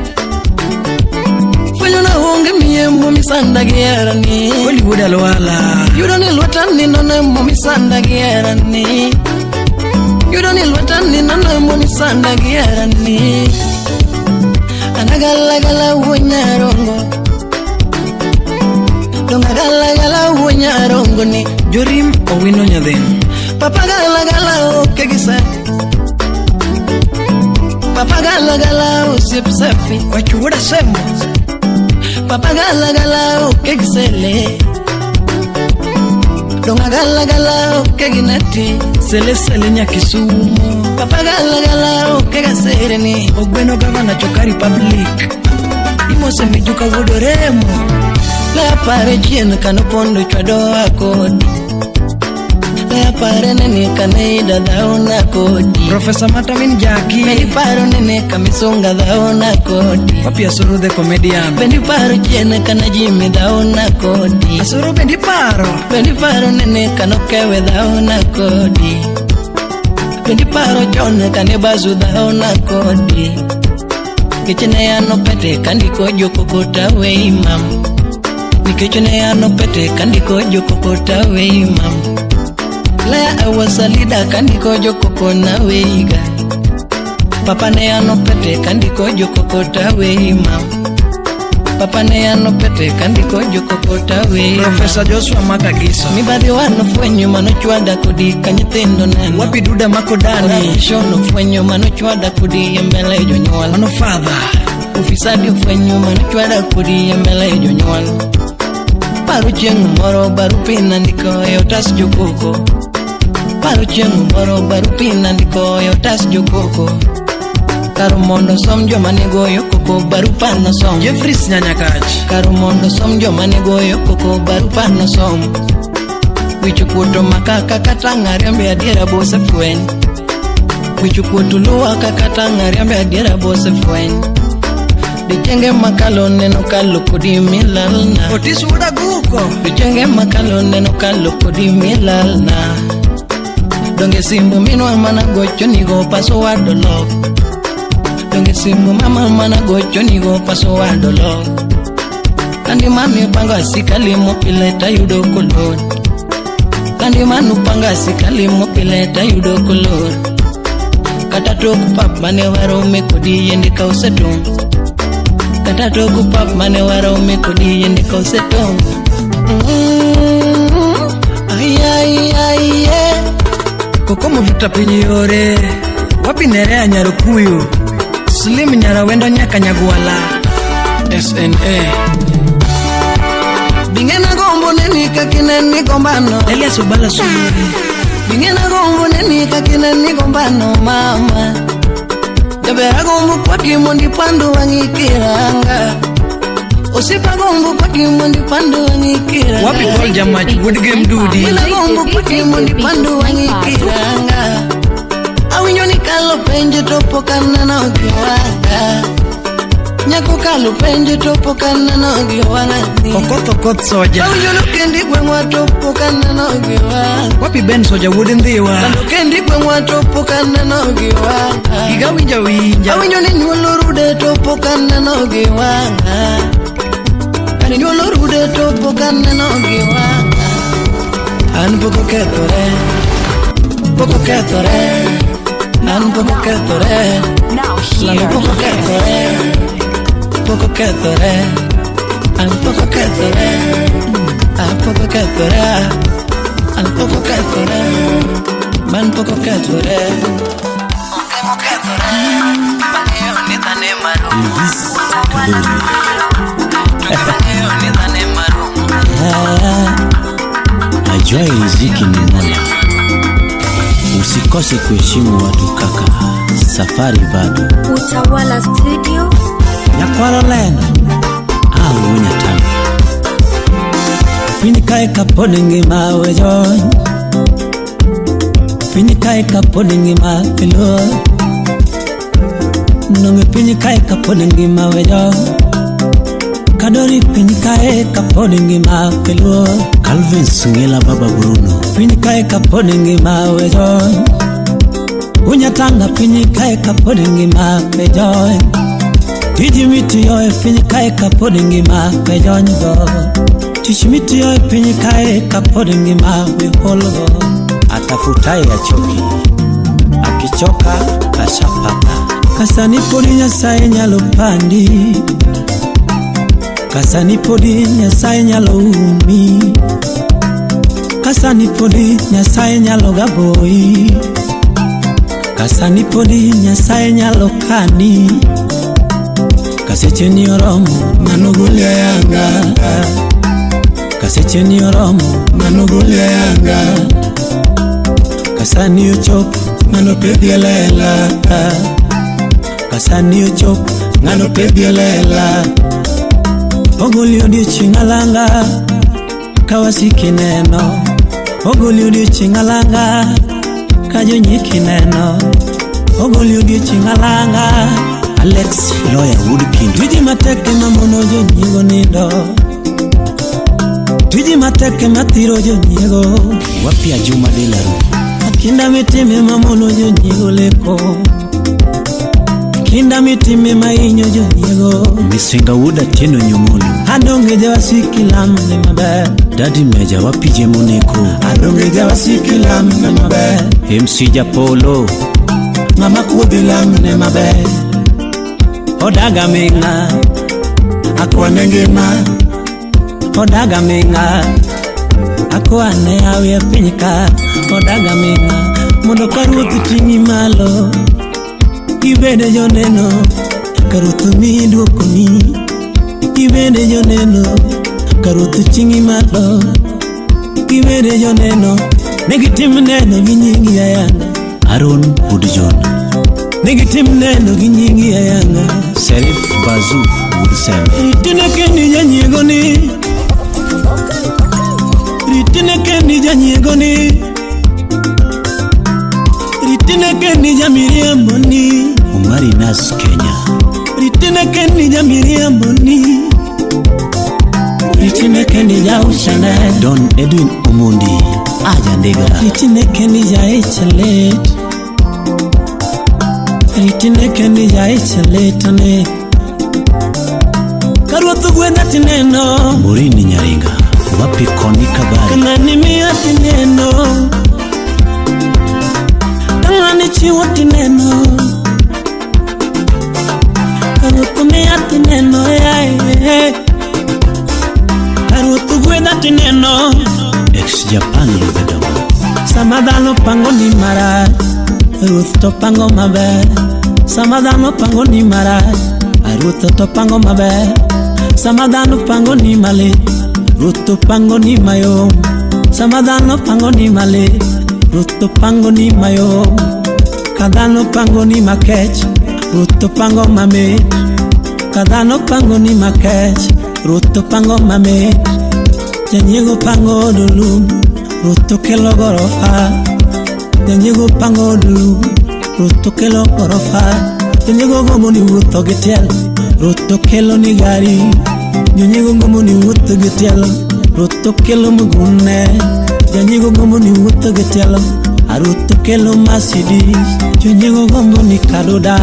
Fwenyo na onge miye momisanda gi herani. Oli wuod Alwala. Yudo ni lweta ni none momisanda gi herani. Yudo ni lweta ni none momisanda gi herani. Anagalagala wuonyarongo. Dongagalagala wuonyarongo ni. Jorim Owino Nyadhin. Papa galagala oke gi safi. Papa galagala osiep safi. Wach wuod Asembo. Papa galagala oke gi sele. Dongagalagala oke gi nati. Sele sele Nyakisumo. Papa galagala oke ga sereni. Ogweno gavana Choka Republic. Imose Mijuka wuod Oremo. Le apare chien kanopondo chwado akodi. Le apare nene kane ida dhaona kodi. Professor Matamin Jaki. Bendi paro nene kamisunga dhaona kodi. Wapi Asuru the comedian. Bendi paro chien kana Jimmy dhaona kodi. Asuru bendi paro. Bendi paro nene kanokewe dhaona kodi. Bendi paro chon kane bazu dhaona kodi. Nikech ne an opete kandiko jokoko tawe imam. Nikech ne an opete kandiko jokoko tawe imam. Lea awasalida kandiko jokoko nawe iga. Papa ne an opete kandiko jokoko tawe imam. Papa ne an opete kandiko jokoko tawe imam. Professor Joshua Makagiso. Mibadhi wanofwenyo manochwada kodi ka nyithindo neno. Wapi Duda Makodani. Corruption ofwenyo manochwada kodi e mbele jonyuol. Mano father. Ufisadi ofwenyo manochwada kodi e mbele jonyuol. Paro chieng' moro barupe nandiko e otas jokoko. Paro chieng' moro barupe nandiko e otas jokoko. Kar mondo som joma ne goyo koko barupa nosom. Jeffries Nyanyakach. Kar mondo som joma ne goyo koko barupa nosom. Wich kuot omaka kaka tang' ariambe adiera bosefweny. Wich kuot luwa kaka tang' ariambe adiera bosefweny. Dichenge makalo neno kalo kodi milalna. Otis wuod Aguko. Dichenge makalo neno kalo kodi milalna. Donge simbu minwa mana gocho nigo paso wadolok. Donge simbu mama mana gocho nigo paso wadolok. Kandi mami pango asikali mopile tayudo kolor. Kandi manu panga asikali mopile tayudo kolor. Kata tok pap mane warome kodi yende ka osetong'. Kata tok pap mane warome kodi yende ka osetong'. Ay ay ay eh. Kokomo Victor piny yore. Wapi Nerea Nyarukuyu. Slim Nyarawendo nyaka Nyagwala. SNA. Bingena gombo neni kakineni gombano. Elias Obala Sumori. Bingena gombo neni kakineni gombano mama. Jabera gombo kwaki mondi pandu wangikiranga. Osipa gombo kwaki mondi pandu wangikiranga. Wapi Paul Jamach wuod Gem Dudi. Bingena gombo kwaki mondi pandu wangikiranga. Awinjo ni kalo penjo to pok aneno gi wang'a. Nyako kalo penjo to pok aneno gi wang'a. Okoth Okoth Soja. Awinjo ni kendi gweng'wa to pok aneno gi wang'a. Wapi Ben Soja wuod Ndhiwa. Kando kendi gweng'wa to pok aneno gi wang'a. Giga winja winja. Awinjo ni nyuolo rude to pok aneno gi wang'a. Kani nyuolo rude to pok aneno gi wang'a. An pok okethore. Pok okethore. An pok okethore. Now hear Lando pok okethore. Pok okethore. An pok okethore. An pok okethore. An pok okethore. Man pok okethore. Onge mokethore. Mang'eyo ni dhane marumo. Mang'eyo ni dhane marumo. Ajuaye riziki ni Mola. Usikose kuheshimu watu kaka, safari bado. Utawala Studio. Nyakwaro leno Au nyatanga. Piny kae kapod ngima we jony. Piny kae kapod ngima elo. Nonge piny kae kapod ngima we jony. Kadori piny kae kapod ngima elo. Calvin Sungela Baba Bruno. Piny kae kapod ngima we jony. Unyatanga piny kae kapod ngima we jony. Tiji mitiyo e piny kae kapod ngima we jony go. Tich mitiyo e piny kae kapod ngima we holgo. Atafutaye achoki, akichoka kashapata. Kasani podi Nyasaye nyalo pandi. Kasani podi Nyasaye nyalo umi. Kasani podi Nyasaye nyalo gaboi. Kasani podi Nyasaye nyalo kani. Kaseche ni oromo Mano golia yanga. Kaseche ni oromo Mano golia yanga. Kasani ochopo Mano pedhi e lela. Kasani ochopo Ng'ano pedhi e lela. Ogoli odiochieng' alanga ka wasiki neno. Ogoli odiochieng' alanga ka jonyiki neno. Ogoli odiochieng' alanga. Alex Lawyer Woodkind. Tiji matek ema mono jonyiego nindo. Tiji matek ema thiro jonyiego. Wapia Juma Delaru. Kinda mitime ema mono jonyiego leko. Kinda mitime ema hinyo jonyiego. Misinga Wuod Atieno Nyomolo. Adonge jawasiki lamne maber. Daddy Meja wapije Moneko. Adonge jawasiki lamne maber. MC Japolo. Mama kuodhi lamne maber. Odaga ming'a. Akwane ngima. Odaga ming'a. Akwane awi e piny ka. Odaga ming'a. Mondo ka ruoth ting'i malo. Gibede joneno. Ka ruoth miyi duokoni. Gibede joneno. Ka ruoth ting'i malo. Gibede joneno. Ne gitim neno gi nyingi ayanga. Aaron Woodjohn. Ne gitim neno gi nyingi ayanga. Serif Bazu Woodsembe. Ritine kendi janyiego ni. Ritine kendi janyiego ni. Ritine kendi jamiriambo ni. Umari Nas Kenya. Ritine kendi jamiriambo ni. Ritine kendi jausane. Don Edwin Omondi. Aja Ndegla. Ritine kendi jaichalet. Ritine kendi jaichaletane. Karuoth gwedha tineno. Morini Nyaringa. Wapi Koni Kabari. Kang'ani miya tineno. Kang'ani chiwo tineno. Karuoth miya tineno. Karuoth gwedha tineno. Ex Japan Lubedongo. Sama dhano pango ni marach, ruoth to pango maber. Sama dhano pango ni marach, ruoth to pango maber. Sama dhano pango ni malit, ruoth to pango ni mayom. Sama dhano pango ni malit, ruoth to pango ni mayom. Ka dhano pango ni makech, ruoth to pango mamit. Ka dhano pango ni makech, ruoth to pango mamit. Janyiego pango od lum, ruoth to kelo gorofa. Janyiego pango od lum, ruoth to kelo gorofa. Janyiego gombo ni wuotho gi tielo, ruoth to kelo ni gari. Janyiego gombo ni wuotho gi tielo, ruoth to kelo mgune. Janyiego gombo ni wuotho gi tielo, ruoth to kelo Mercedes. Janyiego gombo ni kaduda,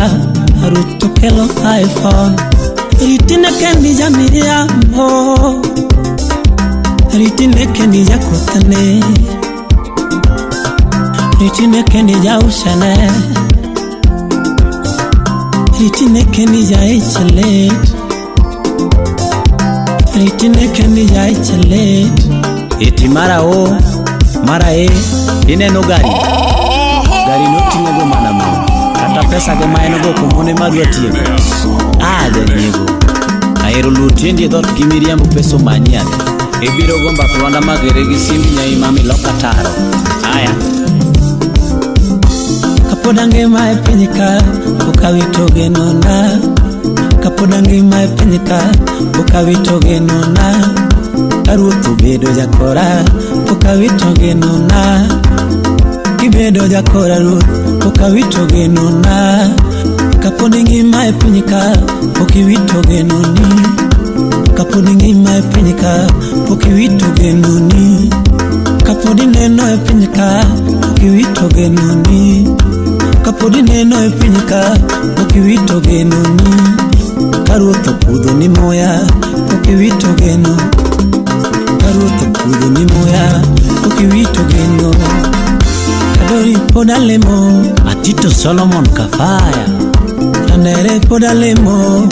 ruoth to kelo iPhone. Ritine kendi jamiriambo. Ritine kendi jakothne. Ritine kendi jausane. Ritine kendi jaichalet. Ritine kendi jaichalet. Eti mara o, mara e, ineno gari. Gari noting'o go mana mo. Kata pesa ge ma en go komone madwa tiego. Ah, janyiego. Ahero luwo tiendi e dhoot gi miriambo pesa omanyi ane. Ibiro go mbak Lwanda Magere gi simbi nyai mami loka taro. Aya. Kapod angima e piny ka, pok awito genona. Kapod angima e piny ka, pok awito genona. Ka ruoth obedo jakora, pok awito genona. Kibedo jakora ruoth, pok awito genona. Kapod ingima e piny ka, pok iwito genoni. Kapod ingima e piny ka, pok iwito genoni. Kapod ineno e piny ka, pok iwito genoni. Kapod ineno e piny ka, pok iwito genoni. Ka ruoth opudho ni muya, pok iwito geno. Ka ruoth opudho ni muya, pok iwito geno. Kadori pod alemo, Atito Solomon Kafaya, Tandere pod alemo,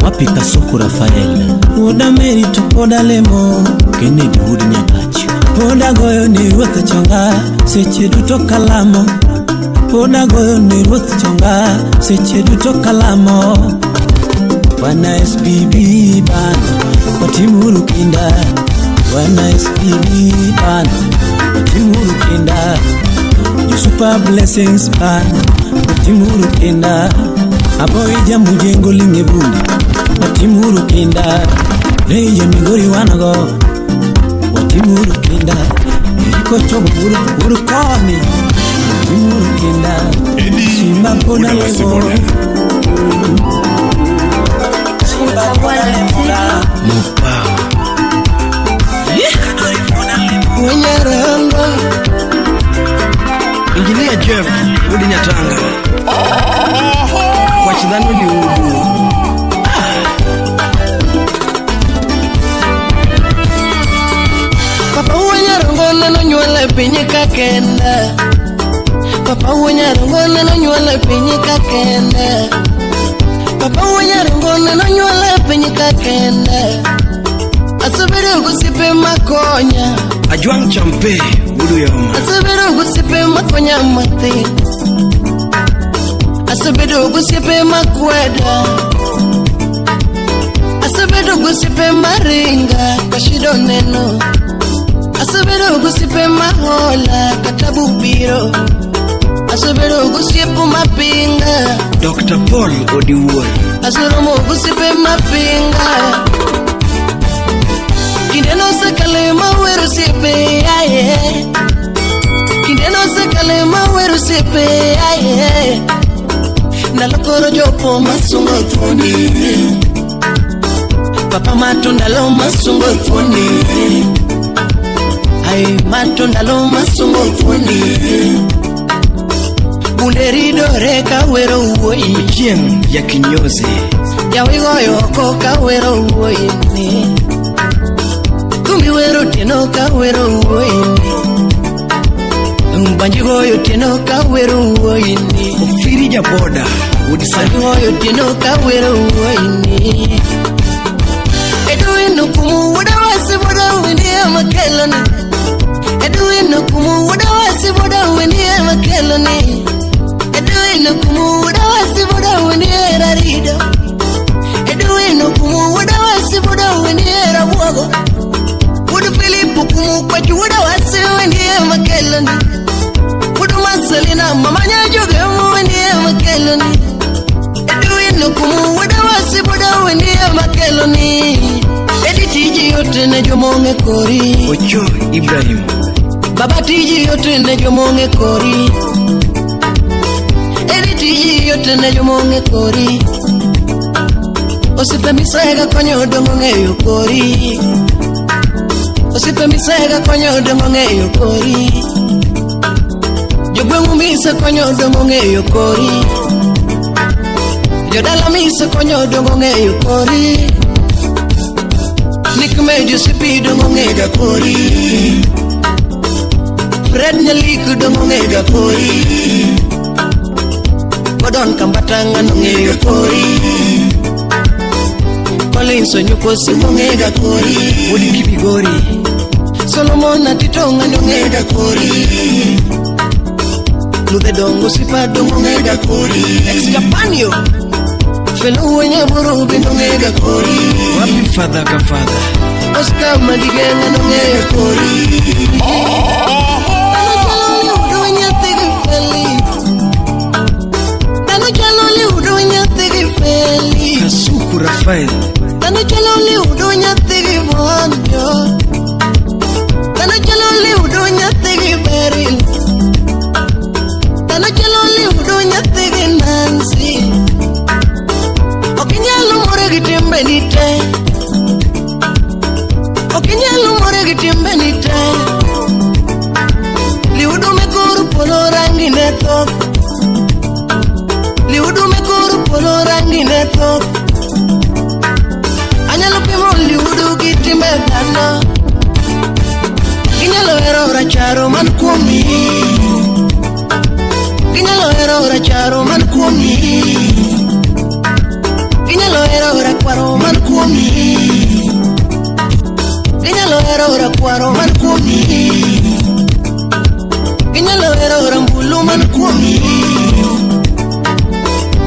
wapi Kasuku Rafael, Wuoda Meri to pod alemo. Kennedy Wuod Nyakach, Pod agoyo ni ruoth chonga seche duto kalamo. Pod agoyo ni ruoth chonga seche duto kalamo. Wana SPB bana, watimuru kinda. Wana SPB bana, watimuru kinda. Jo super blessings bana, watimuru kinda. Aboija mujengo ling'e bunde, watimuru kinda. Rei jo Migori wanago, watimuru kinda. Eriko chogo buru buru koni, watimuru kinda. Simba pod alemo. Simba pod alemo. Mopao. Wenyarango. Engineer Jeff Udi Nyatanga. Kwach dhano diudu. Papa Wenyarango nonyuol e piny ka kenda. Papa Wenyarango nonyuol e piny ka kenda. Papa Wenyarango nonyuol e piny ka kenda. Asebedo gosiepe makonya. Ajwang' Champe Wuod Uyoma. Asebedo gosiepe makonya mathin. Asebedo gosiepe makweda. Asebedo gosiepe maringa kashido neno. Asebedo gosiepe mahola katabu biro. Asebedo gosiepe mapinga. Dr. Paul Odiwuor. Aseromo gosiepe mapinga. Kinde nosekalo mawero osiepe aye. Kinde nosekalo mawero osiepe aye. Ndalo koro jopo masungo thuondi. Papa mato ndalo masungo thuondi. Ai mato ndalo masungo thuondi. Bunde ridore kawero wuoyi. Chieng' ya kinyozi. Jawi goyo oko kawero wuoyi ni. Thumbi wero otieno kawero wuoyi ni. Banji goyo otieno kawero wuoyi ni. Ofiri Jaboda Wuod Banji goyo otieno kawero wuoyi ni. Edwin Okumu wuoda wasi wuoda windi ema keloni. Edwin Okumu wuoda wasi wuoda windi ema keloni. Edwin Okumu wuoda wasi wuoda windi era rido. Edwin Okumu wuoda wasi wuoda windi era buogo. Wuod Philip Okumu kwach wuoda wasi windi ema keloni. Wuod Marcelina mama nyajoge windi ema keloni. Edwin Okumu wuoda wasi wuoda windi ema keloni. Edi tiji yote ne jomong'e kori. Ocho Ibrahim. Baba tiji yote ne jomong'e kori. Edi tiji yote ne jomong'e kori. Osiepe misega konyo dongo ng'eyo kori. Osiepe misega konyo dongo ng'eyo kori. Jogweng'u mise konyo dongo ng'eyo kori. Jodala mise konyo dongo ng'eyo kori. Nick Mejo sipi dongo ng'ega kori. Fred Nyalik dongo ng'ega kori. Gordon Kambatanga nong'eyo kori. Collins Onyuko Simbo ng'ega kori. Wuod Kibigori. Solomon Atitonga nong'ega kori. Ludhe dongo sipa dongo ng'ega kori. Ex Japanio. Felo Wenyaburu be nong'ega kori. Wapi father ka father. Oscar Madigenga nong'eyo kori. Ano chalo ni wuod nyathi gi Felix. Rafael. Dhano chalo liudo nyathi gi monjo. Dhano chalo liudo nyathi gi Beryl. Dhano chalo liudo nyathi gi Nancy. Ok inyal more gi timbeni te. Ok inyal more gi timbeni te. Liudo me kor polo rangi ne thoth. Liudo me kor polo rangi ne thoth. Anyalo pimo liudo gi timbe dhano. Ginyalo hero racharo man kuomi. Ginyalo hero racharo man kuomi. Ginyalo hero rakwaro man kuomi. Ginyalo hero rakwaro man kuomi. Ginyalo hero rambulu man kuomi.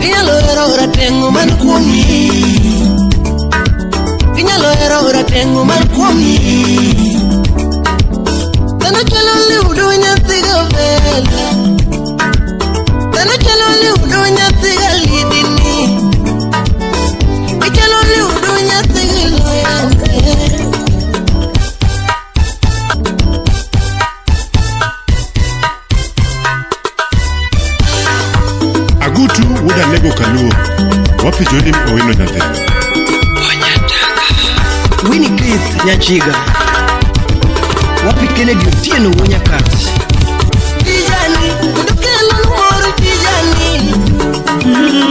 Ginyalo hero rateng'o man kuomi. Ginyalo hero rateng'o man kuomi. Dhano chalo liudo nyathi gavela. Dhano chalo liudo nyathi galidini. Gichalo liudo nyathi giloyane. Agutu wuod Alego Kaluo. Wapi Jolim Owino nyathi. Winnie Keith Nyachiga. Wapi Kennedy Otieno wuo Nyakach. Kijani, kendo kelo mor kijani.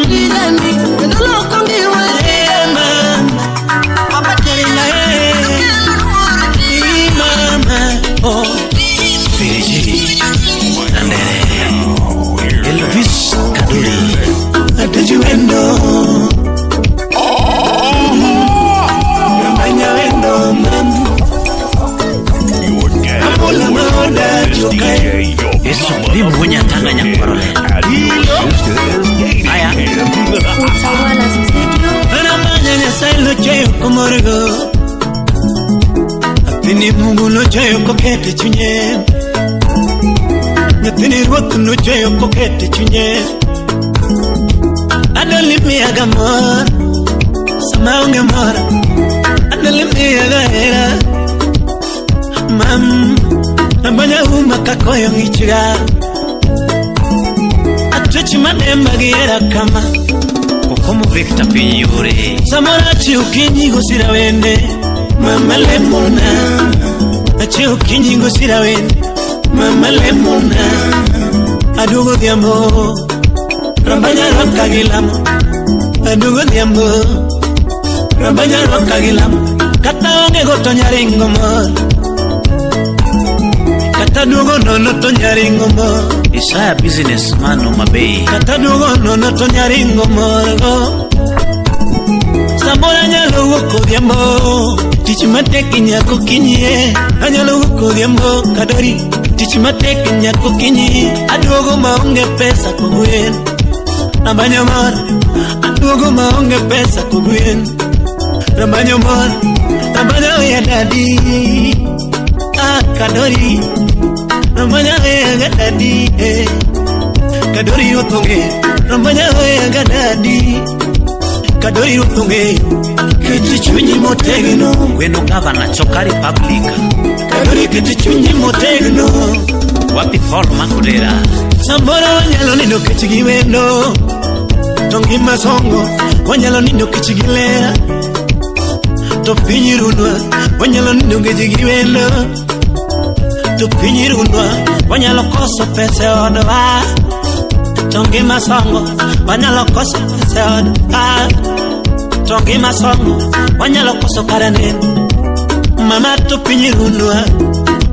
Kijani, kendo loko ngima Mama, Papa eh, mama, oh. Virgili Andere Elvis Kaduri Atejiwendo Ramanya wendo mamu Amula maoda jokai Yesu bimu nyatanga nyakorole Aya Utawala Studio. Ramanya Nyasaye nochweyo komorgo. Nyathini Mungu nochweyo kokete chunye. Nyathini Ruoth nochweyo kokete chunye. Adoli miyaga mor sama onge mor. Adoli miyaga hera. Mam, nabanya uma kakoyo ng'ichga. Atwech manemba gi hera kama. Kokomo Victor piny yore Samoro achiew kinyi gosira wende mama lemona. Achiew kinyi gosira wende mama lemona. Aduogo odhiambo rambanya rwaka gi lamo. Aduogo odhiambo rambanya rwaka gi lamo. Kata onge go to nyaringo mor. Kata duogo nono to nyaringo mor. Isaya businessman Homa Bay Kata duogo nono to nyaringo mor go. Samoro anyalo wuok odhiambo tich matek nyaka okinyi e. Anyalo wuok odhiambo kadori tich matek nyaka okinyi. Aduogo maonge pesa kogwen. Ramanyo mor aduogo maonge pesa kogwen. Ramanyo mor ramanyo ya dadi ah kadori ramanyo ya dadi eh. Kadori otonge ramanyo ya dadi kadori otonge keti chunyi motegno. Gweno gavana Choka Republic Kadori keti chunyi motegno. Wapi Paul Makodera Samoro wanyalo nindo kech gi wendo to ngima songo wanyalo nindo kech gi ler to piny runwa wanyalo nindo kech gi wendo to piny runwa wanyalo koso pesa e odwa to ngima songo wanyalo koso pesa e odwa to ngima songo wanyalo koso kare nindo mama to piny runwa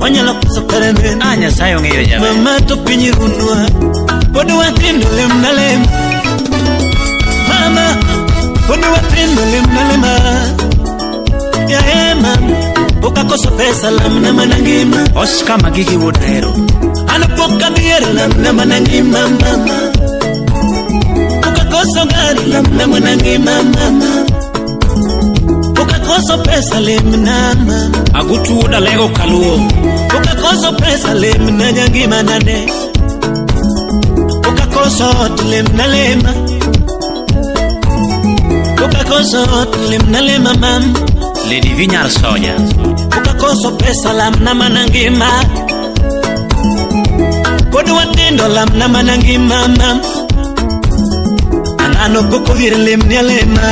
wanyalo koso kare nindo. Ah Nyasaye ong'eyo jaber. Mama to piny runwa pod watindo lem na lem. Mama pod watindo lem na lema. Ya mama pok akoso pesa lamna mana ngima. Oscar Magigi wuod Ahero An pok adhier lamna mana ngima mama. Pok akoso gari lamna mana ngima mama. Pok akoso pesa lemna mama. Agutu wuod Alego Kaluo Pok akoso pesa lemna nyangima nade. Pok akoso ot lemna lema. Ukakoso ot lemna lema mam. Lady Vinyar Soja. Ukakoso pesa lamna mana ngima. Pod watindo lamna mana ngima mam. Ang'ano pok odhier lemni alema.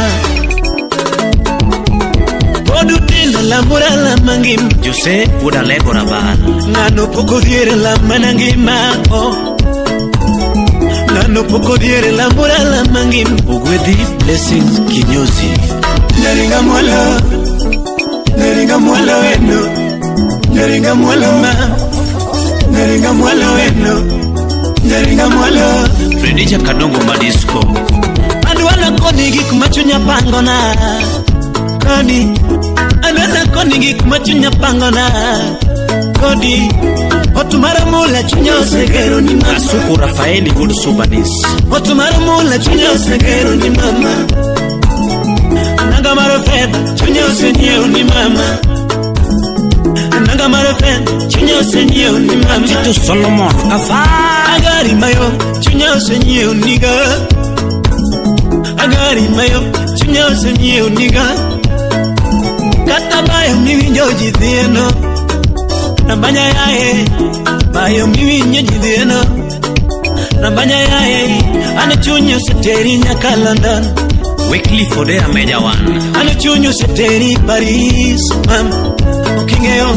Pod utindo lamura lama ngima. Jose wuod Alego Rabal. Ng'ano pok odhier lamana ngima oh. Ng'ano pok odhier lamura lama ngima. Ogwedhi Blessings Kinyozi. Nyaringa mwalo, nyaringa mwalo eno, nyaringa mwalo ma, nyaringa mwalo eno, nyaringa mwalo. Fredicha Kadongo Madisco. Adwaro koni gik ma chunya pangona. Kodi, adwaro koni gik ma chunya pangona. Kodi, ot mar mula chunya osegero ni mama. Kasuku Rafaeli wuod Subanis. Ot mar mula chunya osegero ni mama. Nanga mar fedha chunya osenyiewo ni mama. Nanga mar fedha chunya osenyiewo ni mama. Tito Solomon Kafa. Agari mayo chunya osenyiewo niga. Agari mayo chunya osenyiewo niga. Kata bayo miwinjo ji dhieno. Nambanya yae bayo miwinjo ji dhieno. Nambanya yae an chuny oseteri nyaka London. Wycliffe Odera Meja Wan. An chuny oseteri Paris mam. Ok ing'eyo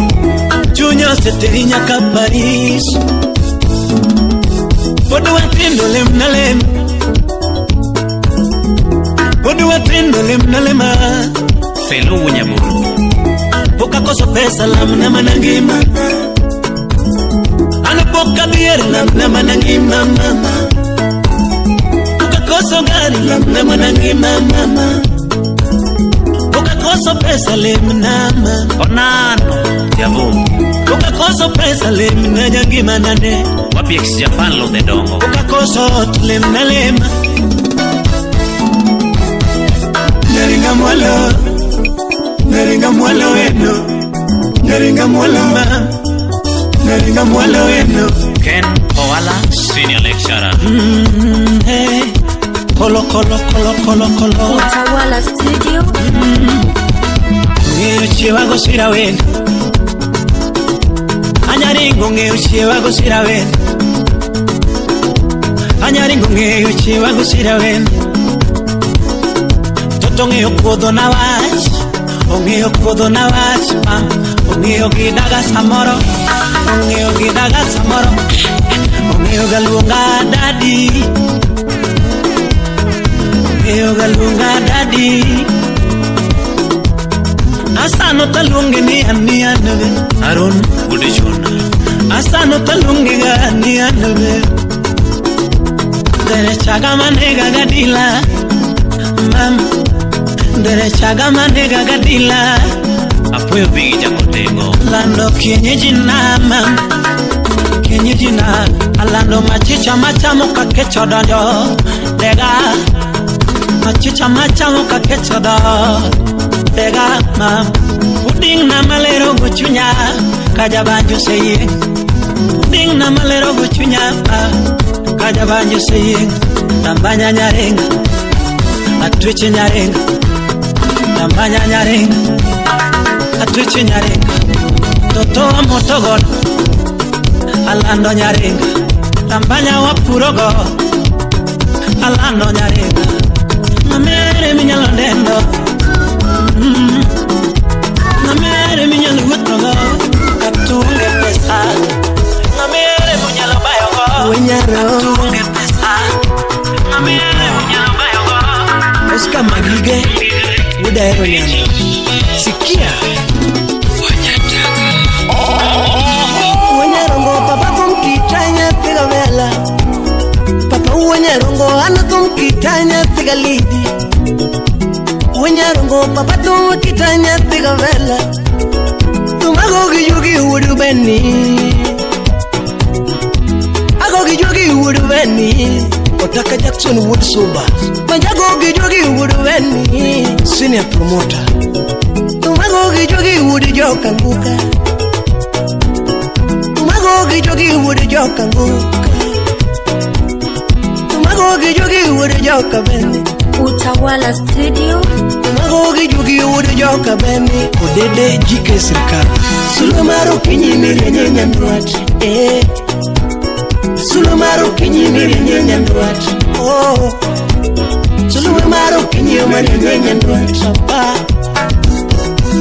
chuny oseteri nyaka Paris. Pod watindo lemna lem. Pod watindo lemna lema. Felu Wunyamuru. Pok akoso pesa lamna mana ngima. An pok adhier lamna mana ngima mama. Pok akoso gari lamna mana ngima mama. Pok akoso pesa lemna mama. Onano Javo. Pok akoso pesa lemna jangima nade. Wapi ex Japan Lodhe Dongo. Pok akoso ot lemna lema. Nyaringa mwalo, nyaringa mwalo eno, nyaringa mwalo ma, nyaringa mwalo eno. Ken Owala Senior Lecturer. Hey. Kolo kolo kolo kolo kolo. Utawala Studio. Ng'eyo chiewa go sira wen. Anyaringo ng'eyo chiewa go sira wen. Anyaringo ng'eyo chiewa go sira wen. Toto ng'eyo kuodho na wach. Ong'eyo kuodho na wach ma. Ong'eyo gi daga samoro. Ong'eyo gi daga samoro. Ong'eyo ga luonga dadi. Ong'eyo ga luonga dadi. Asano taluonge ni ani anbe. Aaron Gudijuna. Asano taluonge ga ani anbe. Dere chaga manega gadila. Mam. Dere chaga manega gadila. Apuoyo Bigi Jakotego. Lando kienyeji na mam. Kienyeji na. Alando machicha machamo kakecho donjo. Dega. Machicha machamo kakecho do. Dega mam. Puding na malero go chunya. Kajabanjo seye. Puding na malero go chunya. Kajabanjo seye. Tambanya nyarenga. Atweche nyarenga. Tambanya nyarenga. Atweche nyarenga. Toto wa motogol. Alando nyarenga. Tambanya wa purogo. Alando nyarenga. Mamere minyalo dendo. Mamere minyalo wuothogo. Katunge pesa. Mamere minyalo bayogo. Katunge pesa. Mamere minyalo bayogo. Oscar Magige, wuod Ahero Nyando. Sikia. Wanyarongo papa kumkitanya tiga vela. Papa wanyarongo ana kumkitanya tiga lidi. Wanyarongo papa tumkitanya tiga vela. Tumago gi yugi wudu beni. Ago gi yugi wudu beni. Otaka Jackson Wood Soba. Majago gi yugi wudu beni. Senior promoter. Tumago gi yugi wudu joka nguka. Tumago gi yugi wudu joka nguka. Tumago gi yugi wudu joka beni. Utawala Studio. Mago gi jugi wuod joka Beni. Odede jike sirkal. Sulwe mar okinyi mirienye nyandwat. Eh. Sulwe mar okinyi mirienye nyandwat. Oh. Sulwe mar okinyi marienye nyandwat. Papa.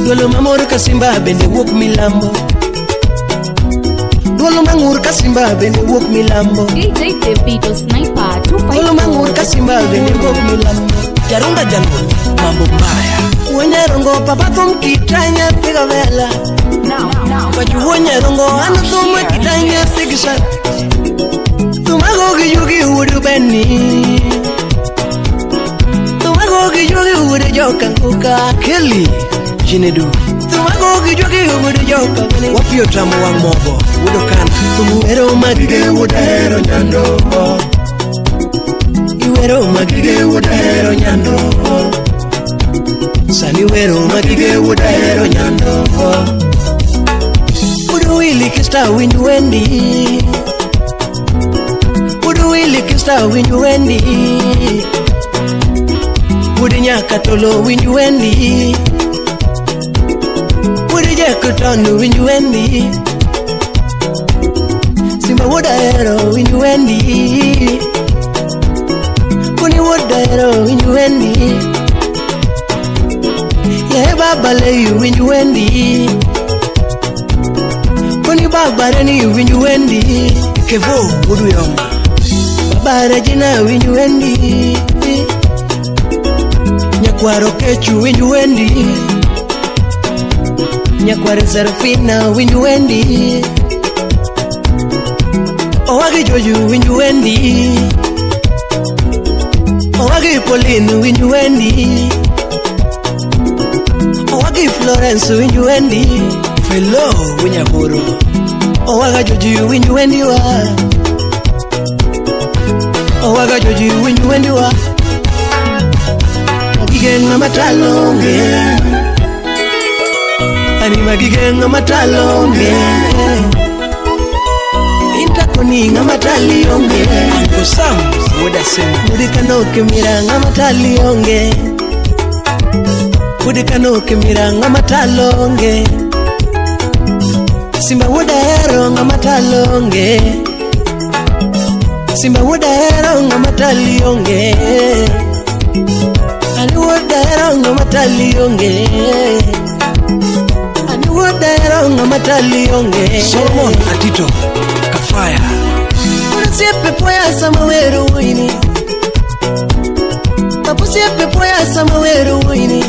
Dwolo mamor ka simba bende wuok milambo. Dwolo mang'ur ka simba bende wuok milambo. DJ Davido Sniper Dwolo mang'ur 254. ka simba bende wuok milambo. Jarunga Jaluo, mambo mbaya. Wuonyarongo papa thum kitanya piga vela. Now, now, Pacho wuonyarongo an thum kitanya sigisa. Thumago gi yugi wuod Beni. Thumago gi yugi wuod joka Nguka. Kelly Jinedu. Thumago gi yugi wuod joka Beni. Wapi otamo wang' mogo, wuod Okana. Thum wero magige wuod ahero nyando. Iwero magige wuod ahero nyando. Sani wero magige wuod ahero nyando. Wuod Willy Kista winj wendi. Wuod Willy Kista winj wendi. Wuod Nyakatolo winj wendi. Wuod Jackton winj wendi. Simba wuod ahero winj wendi. Kuni wuod ahero winj wendi. Yae baba le winj wendi. Kuni baba reni winj wendi. Kevo wuod Uyoma. Baba Regina winj wendi. Nyakwaro Kechu winj wendi. Nyakwaro Serafina winj wendi. Owagi Joju winj wendi. Owagi Pauline winj wendi. Owagi Florence winj wendi. Felo Wunyaburo. Owaga Joju winj wendi wa. Owaga Joju winj wendi wa. Magige ng'ama talonge. Ani magige ng'ama talonge. Intakoni ng'ama talionge. Uncle Sam wuod Asemo. Wuod Kanoke mira ng'ama talionge. Wuod Kanoke mira ng'ama talonge. Simba wuod ahero ng'ama talonge. Simba wuod ahero ng'ama talionge. Ani wuod ahero ng'ama talionge. Ani wuod ahero ng'ama talionge. Solomon Atito Kafaya. Osiepe poya sama wero wuini. Papa osiepe poya sama wero wuini.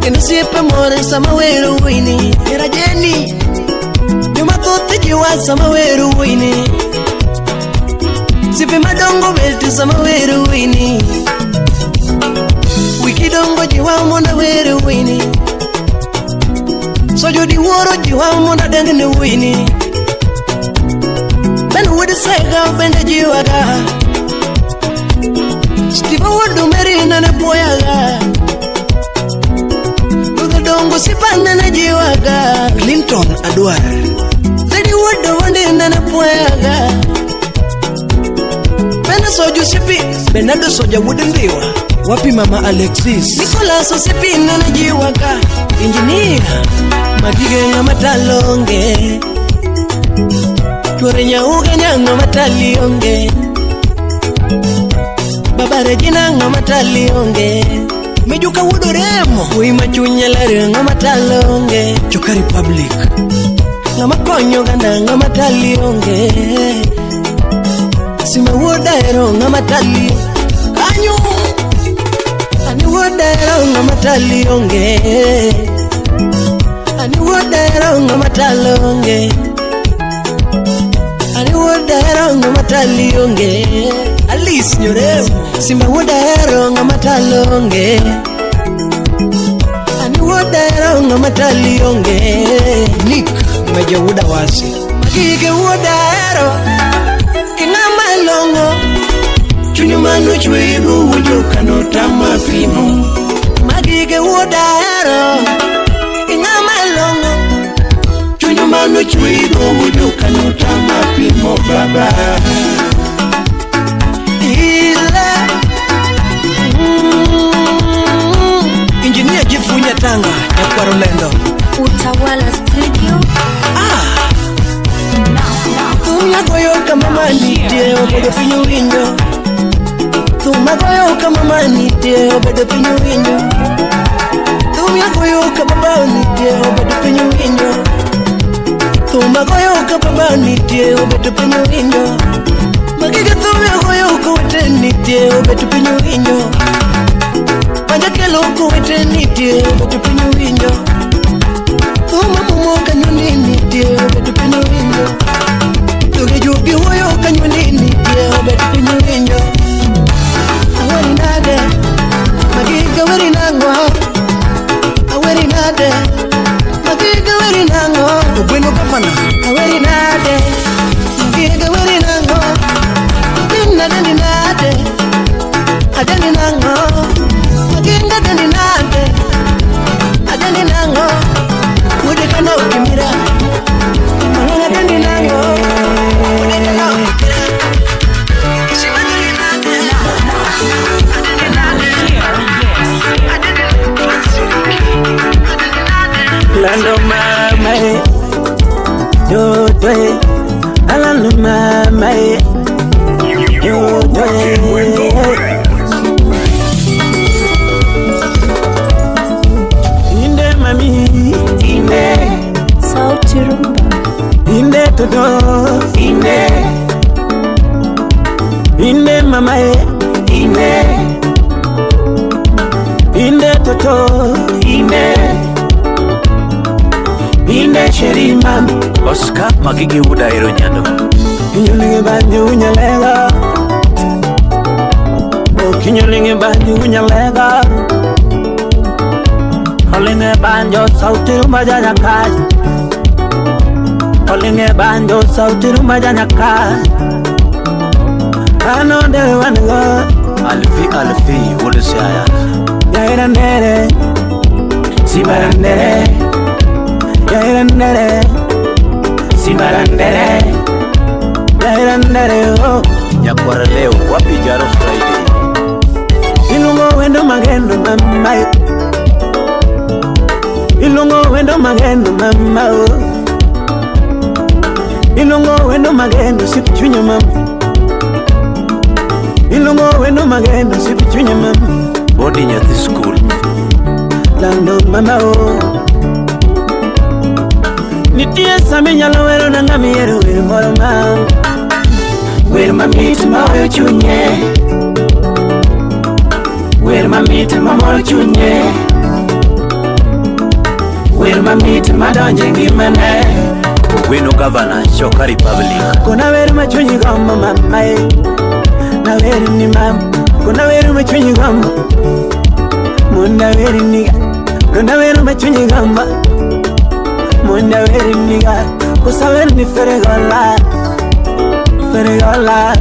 Kendo osiepe mor sama wero wuini. Era Jeni. Joma thoth jiwa sama wero wuini. Osiepe madongo bet sama wero wuini. Wiki dongo jiwa mondo wero wuini. Sojo di wuoro jiwa mondo adengne wuini. Ben wuod Sega bende jiwaga. Steve wuod Mary nene puoyaga. Rudho dongo sipa nene jiwaga. Clinton Adwar. Zedi wuod Wandi nene puoyaga. Bende Soju Sipi, Bernardo Soja wuod Ndhiwa. Wapi mama Alexis. Nicholas Osipi nene jiwaga. Engineer magige ng'ama talonge. Chuore nyauga ng'ama talionge. Baba Regina ng'ama talionge. Mijuka wuod Oremo. Wuoyi ma chunye ler ng'ama talonge. Choka Republic. Ng'ama konyo oganda ng'ama talionge. Simba wuod ahero ng'ama tali. Kanyo. Ani wuod ahero ng'ama talionge. Ani wuod ahero ng'ama talonge. Ani wuod ahero ng'ama talionge. Alice Nyoremo. Simba wuod ahero ng'ama talonge. Ani wuod ahero ng'ama talionge. Nick Meja wuod Awasi. Magige wuod ahero ing'ama long'o. Chuny mano chwego wuod Jokano tama pimo. Magige wuod ahero ing'ama long'o. Chuny mano chwego wuod Jokano tama pimo baba. Ile Salimia jifunya tanga nyakwaro lendo. Utawala Studio. Thum yagoyo kama manitie obedo piny owinjo. Thum agoyo kama manitie obedo piny owinjo. Thum yagoyo kama baba nitie obedo piny owinjo. Thum agoyo kama baba nitie obedo piny owinjo. Magiga thum yagoyo kowete nitie obedo piny owinjo. Panja kelo kowete nitie obedo piny owinjo. Thum amumo kanyo nitie obedo piny owinjo. Tuge jugi wuoyo kanyo nitie obedo piny owinjo. Aweri nade, magiga weri nang'o. Aweri nade, magiga weri nang'o. Ogweno gavana. Aweri nade, magiga weri nang'o. Nina dendi nade, adendi nang'o. Maginga dendi nade, adendi nang'o. Wuode kana okimira, malonga dendi nang'o. Wuode kana okimira. Kisima dendi nade, adendi nade. Lando mama e, dodo e, alando mama e, dodo e. Inde mami, inde, Sauti Rumba. inde todo, inde, inde mama e, inde, inde toto, inde, inde sheri mami. Oscar Magigi Wuda Ero Nyando. Kinyolinge banyu unyalega. Oh, kinyolinge banyu unyalega. Olinge banjo sauti rumba janya kaj. Olinge banjo sauti rumba janya kaj. Ano de wango. Alfi Alfi Wuda Siaya. Yaira nere. Sibarandere. Yaira nere. Sibarandere. Yaira nere oh. Nyakwara leo wapi Jaro Friday. Ilungo wendo magendo mama. Ilungo wendo magendo mama. Ilungo wendo magendo sipichunya mama. Ilungo wendo magendo sipichunya mama. Bodi nyathi school. Lando mama o. Nitie sami nyalo wero na ng'ami ero wer moro ma. Wer mamit ma oyo chunye. Wer mamit ma moro chunye. Wer mamit ma donje ngimane. Ogweno Governor Choka Republic. Kona wer ma chunyi gombo mama e. Na wer ni mama. Kona wer ma chunyi gombo. Munda wer ni ga. Kona wer ma chunyi gombo. Munda wer ni ga. Kosa wer ni feregola. Firigola.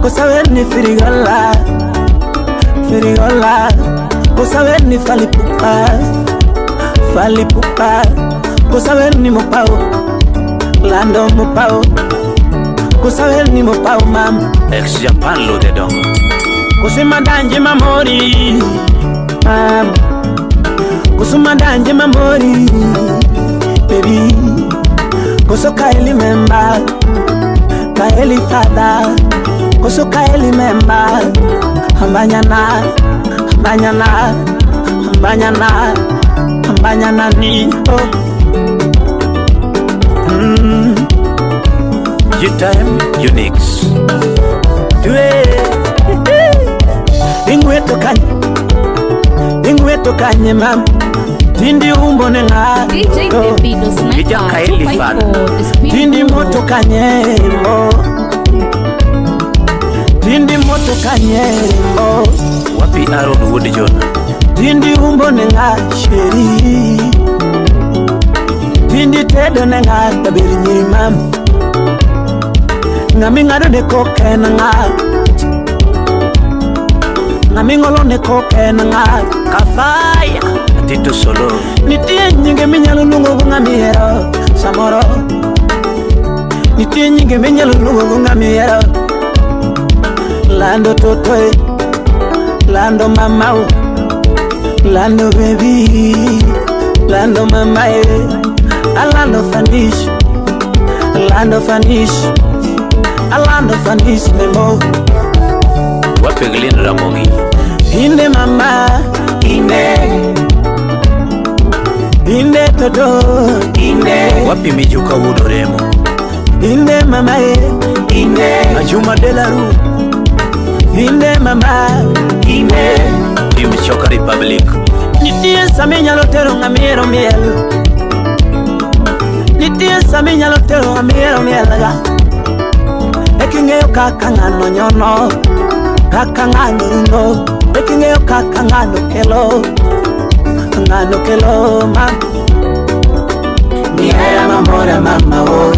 Kosa wer ni firigola. Firigola. Kosa wer ni falipupa. Falipupa. Kosa wer ni mopao. Lando mopao. Kosa wer ni mopao mam. Ex Japan lo de dongo. Kusima danje mamori. Mam. Kusuma danje mamori. Baby. Koso kaeli memba. Kaeli fada. Koso kaeli memba. Ambanyana. Ambanyana. Ambanyana. Ambanyana ni. Oh. G-Time Unix. Due. Ingweto kanye. Ingweto kanye mam. Tindi umbo ne nga. DJ Davido Sniper 254, the Spin Tindi Guru. moto kanye mo. Tindi moto kanye mo. Wapi Aaron Wood John. Tindi umbo ne nga sheri. Tindi tedo ne nga tabiri nyiri mam. Ngami ngado ne koke na nga. Ngami ngolo ne koke na nga. Kafaya Tito Solo. Nitie nyinge minyalo luongo go ng'ama ihero samoro. Nitie nyinge minyalo luongo go ng'ama ihero. Lando toto e, lando mamau. Lando baby, lando mama eh, alando fanish, alando fanish, alando fanish memo. Wapi Glen Ramogi? Inde mama, inde, inde todo, inde. Wapi Mijuka Wudoremo? Inde mama eh, inde. Ajuma Delaru. Inde mama, inde. Team Choka Republic. Nitie saminya lotero ngamiero miel. Nitie saminya lotero ngamiero miel ga. Eking'eyo kaka ng'ano nyono, kaka ng'ano rundo, eking'eyo kaka ng'ano kelo, ng'ano kelo ma. Mihera mamora mama o.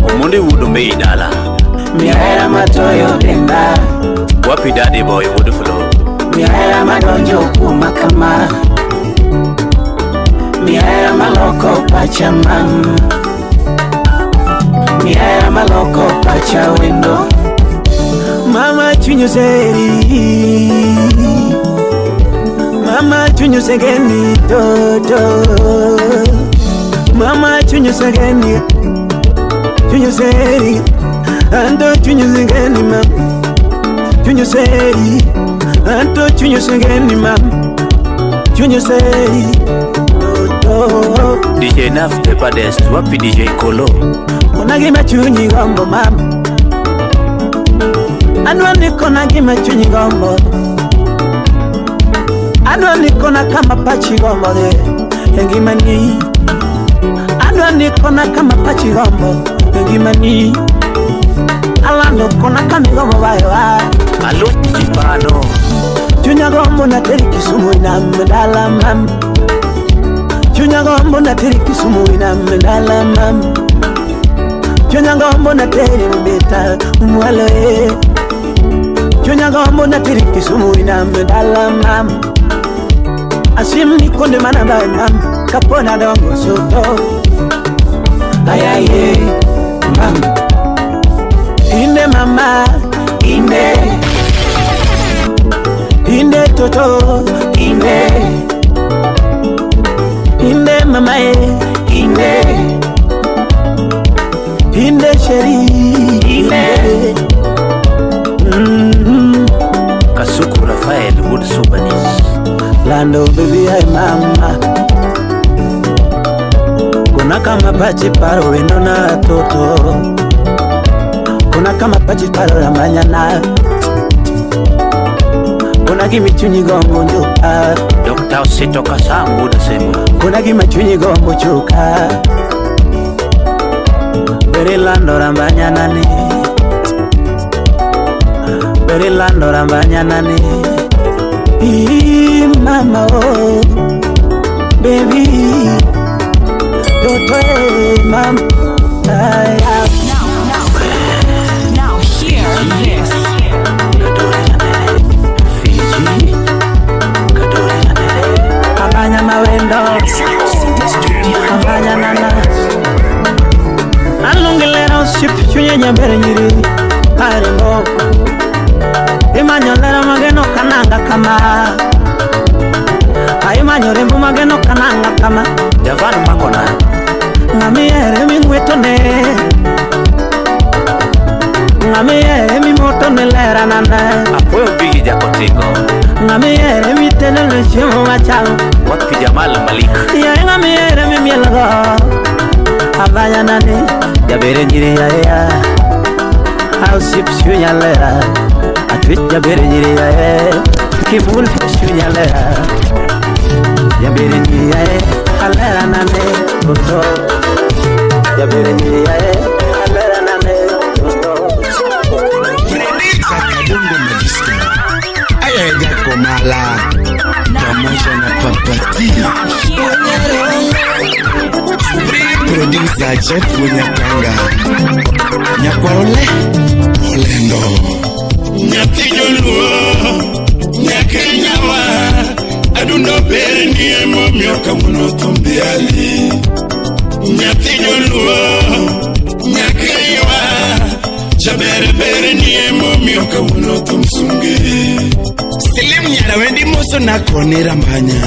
Omondi Wuod Mei dala. Mihera matoyo denda. Wapi Daddy Boy Wuod Flo? Mihera madonjo kuma kama. Mihera maloko pacha mam. Mihera maloko pacha wendo. Mama chunyo seri, mama chunyo segeni toto. Mama chunyo segeni, chunyo seri, ando chunyo segeni mam. Chunyo seri, anto chunyo segeni mam. Chunyo seri toto. DJ Naf the baddest. Wapi DJ Kolo? Kona gima chunyi gombo mam. Anwa niko na gima chunyi gombo. Anwa niko na kama pachi gombo de engima ni. Anwa niko na kama pachi gombo engima ni. Alando kona kama gombo bayo. Alo Chipano. Chunya gombo na teri Kisumu ina mdala mam. Chunya gombo na teri Kisumu ina mdala mam. Chunya gombo na teri mbeta mwalo e. Chunya gombo na teri Kisumu ina mdala mam. Asim ni konde mana ba mam. Kapona dongo soto. Ayaye mam. Inde mama, inde. Inde toto, inde. Inde mama e, inde. Inde sheri, inde. Kasuku Rafael Wood Subanis. Lando baby ay mama. Kuna kama pachi paro wendo na toto. Kuna kama pachi paro la manyana. Kuna kimi chunyi gombo njuka. Dr. Osito Kasangu nasema. Kuna kimi chunyi gombo chuka. Beri lando rambanya nani. Beri lando rambanya nani. Ii mama oh baby. Toto eh mama. Now hear this. Fiji Abanya mawendo, abanya nana. Alungelera usip chunye nyabere nyiri arembo. Imanyolera mageno kananga kama. Aimanyore mbu mageno kananga kama. Javan Makona. Ngamiere mingwetone. Ngamiere mimoto nelera nana. Apoyo Bigi Jakotingo. Ngamiere mitelele chiemo machalo. Wapi Jamal Malik? Ya ngamiere mimielgo. Abanya nani. Jabere nyiri ya ya. Ausip chunya lera. Atwit jabere nyiri ya ya. Kibul chunya lera. Jabere nyiri ya ya. Alera nane. Toto. Jabere nyiri ya ya. Alera nane. Toto. Kakadongo Madisco Ayaga Komala pamoja na Papati Producer Jeff Nyakanga Nyakwarole Olendo Nyathi joluo Nyakenya wa Adundo ber nie momiyo kawuono thum dhiali Nyathi joluo Nyakenya wa Jaber ber nie momiyo kawuono thum sunge. Silim nyara wendi moso na koni rambanya.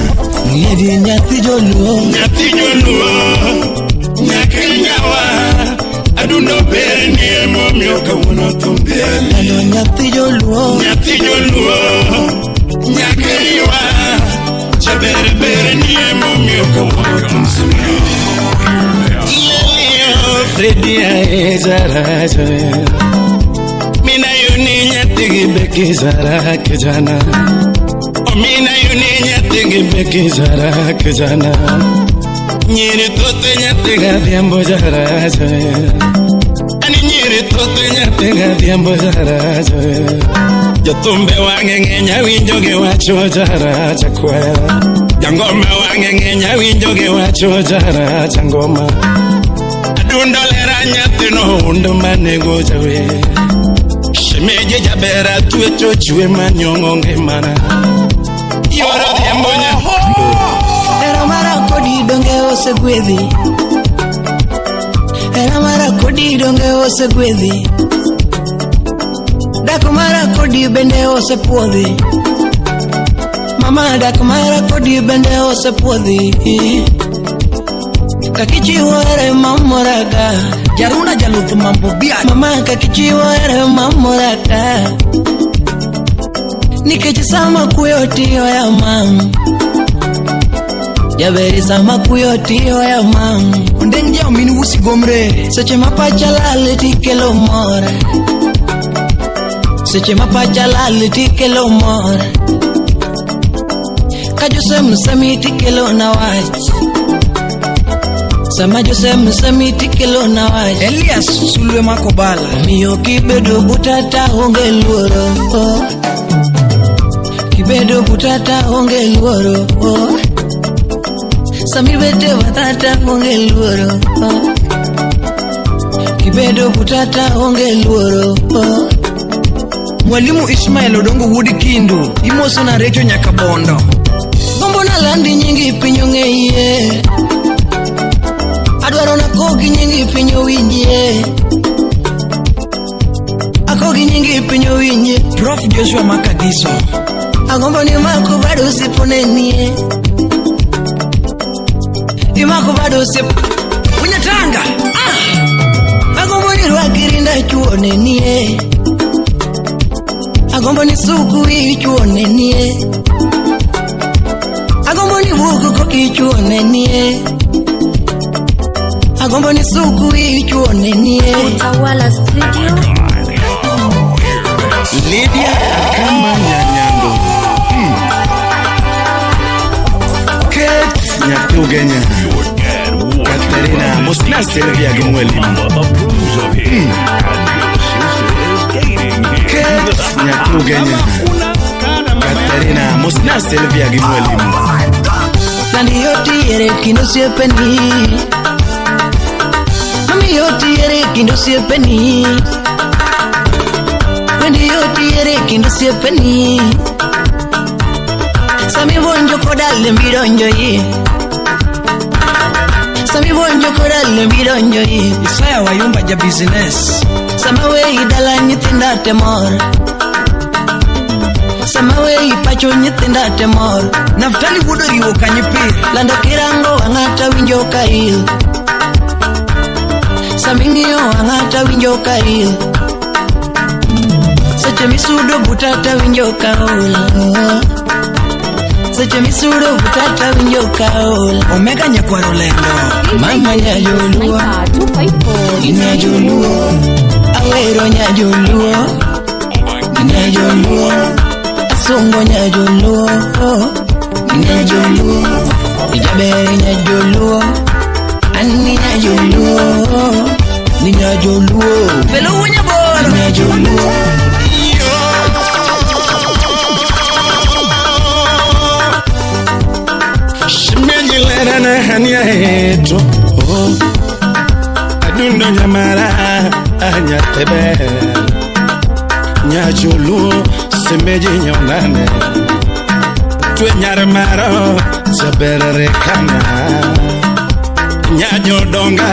Ng'edi nyathi joluo. Nyathi joluo, nyakenyawa, adundo ber ni emomiyo kawuono thum dhiali. Lando nyathi joluo. Nyathi joluo, nyakeiwa, jaber ber ni emomiyo kawuono thum simi. Lelio Fredi ae zara Mina yuni nyathi gi beki zara ke jana. Mina yuni nyathi gi beki zara ke jana. Nyiri tote nyathi ga dhiambo zara Ani nyiri tote nyathi ga dhiambo zara Jothumbe wang'e ng'eny awinjo giwacho jara chakwera. Jangoma wang'e ng'eny awinjo giwacho jara changoma. Adundo lera nyathino undo manego jawer. Shemeji jabera twecho chwe manyong'o ngimana. Yoro dhiambo nya. Hera mara kodi donge osegwedhi. Hera mara kodi donge osegwedhi. Dak mara kodi bende osepuodhi. Mama dak mara kodi bende osepuodhi. Kakichiwo here mamoraga. Jaruna jaluth mambo bia. Mama kakichiwo here mamoraga. Nikech sama kuyo tiyo ya mam. Jaberi sama kuyo tiyo ya mam. Ondeng ja min wusi gomre. Seche ma pacha lal tikelo mor. Seche ma pacha lal tikelo mor. Ka josem semi tikelo na wach. Sama josem semi tikelo na wach. Elias sulwe makobala. Miyo kibedo butata onge luoro. Kibedo butata onge luoro. Sami bete batata onge luoro. Kibedo butata onge luoro. Mwalimu Ismail Odongo wuod Kindu. Imoso na Recho nyaka Bondo. Gombo na landi nyingi piny ong'eye. Adwaro na kogi nyingi piny owinjie. Akogi nyingi piny owinjie. Prof Joshua Makagiso. Agombo ni mako bado usiponenie. Imako bado usip. Unyatanga. Ah! Agombo ni rwaki rinda chuonenie. Agombo ni suku ichuonenie. Agombo ni buku kokichuonenie. Agombo ni suku ichuonenie. Utawala Studio. Lydia kama nyanyando. Kate Nyatugenya. Katerina Mosna Silvia Gimwelimu. Kate Nyatugenya. Katerina Mosna Silvia Gimwelimu. Nandi yotiere kendo osiepeni. Mami yotiere kendo osiepeni. Wendi yotiere kendo osiepeni. Sami bonjo koda lembi donjo yi. Sami bonjo koda lembi donjo yi. Isaya Wayumba ja business. Sama wei dala nyithinda te mor. Sama wei pacho nyithinda te mor. Naftali wuod oriwo kanyo pir. Lando kirango wang'ata winjo ka il. Sama ing'iyo wang'ata winjo ka il. Seche misudo butata winjo ka ol. Seche misudo butata winjo ka ol. Omega nyakwaro lendo. Mama nyajoluo. Sniper 254. Nyajoluo. Awero nyajoluo. Nyajoluo. Asungo nyajoluo. Nyajoluo. Ijaber nyajoluo. Ani nyajoluo. Ni nyajoluo. Velo wunyaboro. Nyajoluo. Shemeji lera na hania heto. Adundo nyamara anyatebe. Nyajoluo semeji nyonane. Twe nyar maro jaberere kana. Nyajodonga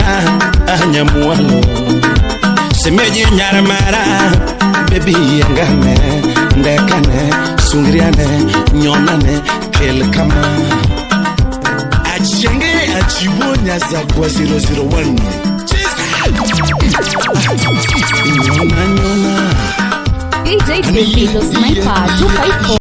anyamualo. Semeji nyar mara baby yangane ndekane. Sungriane nyonane kel kama. Achienge achiwo nyazakwa 001. Nyona nyona. DJ David the Sniper 254.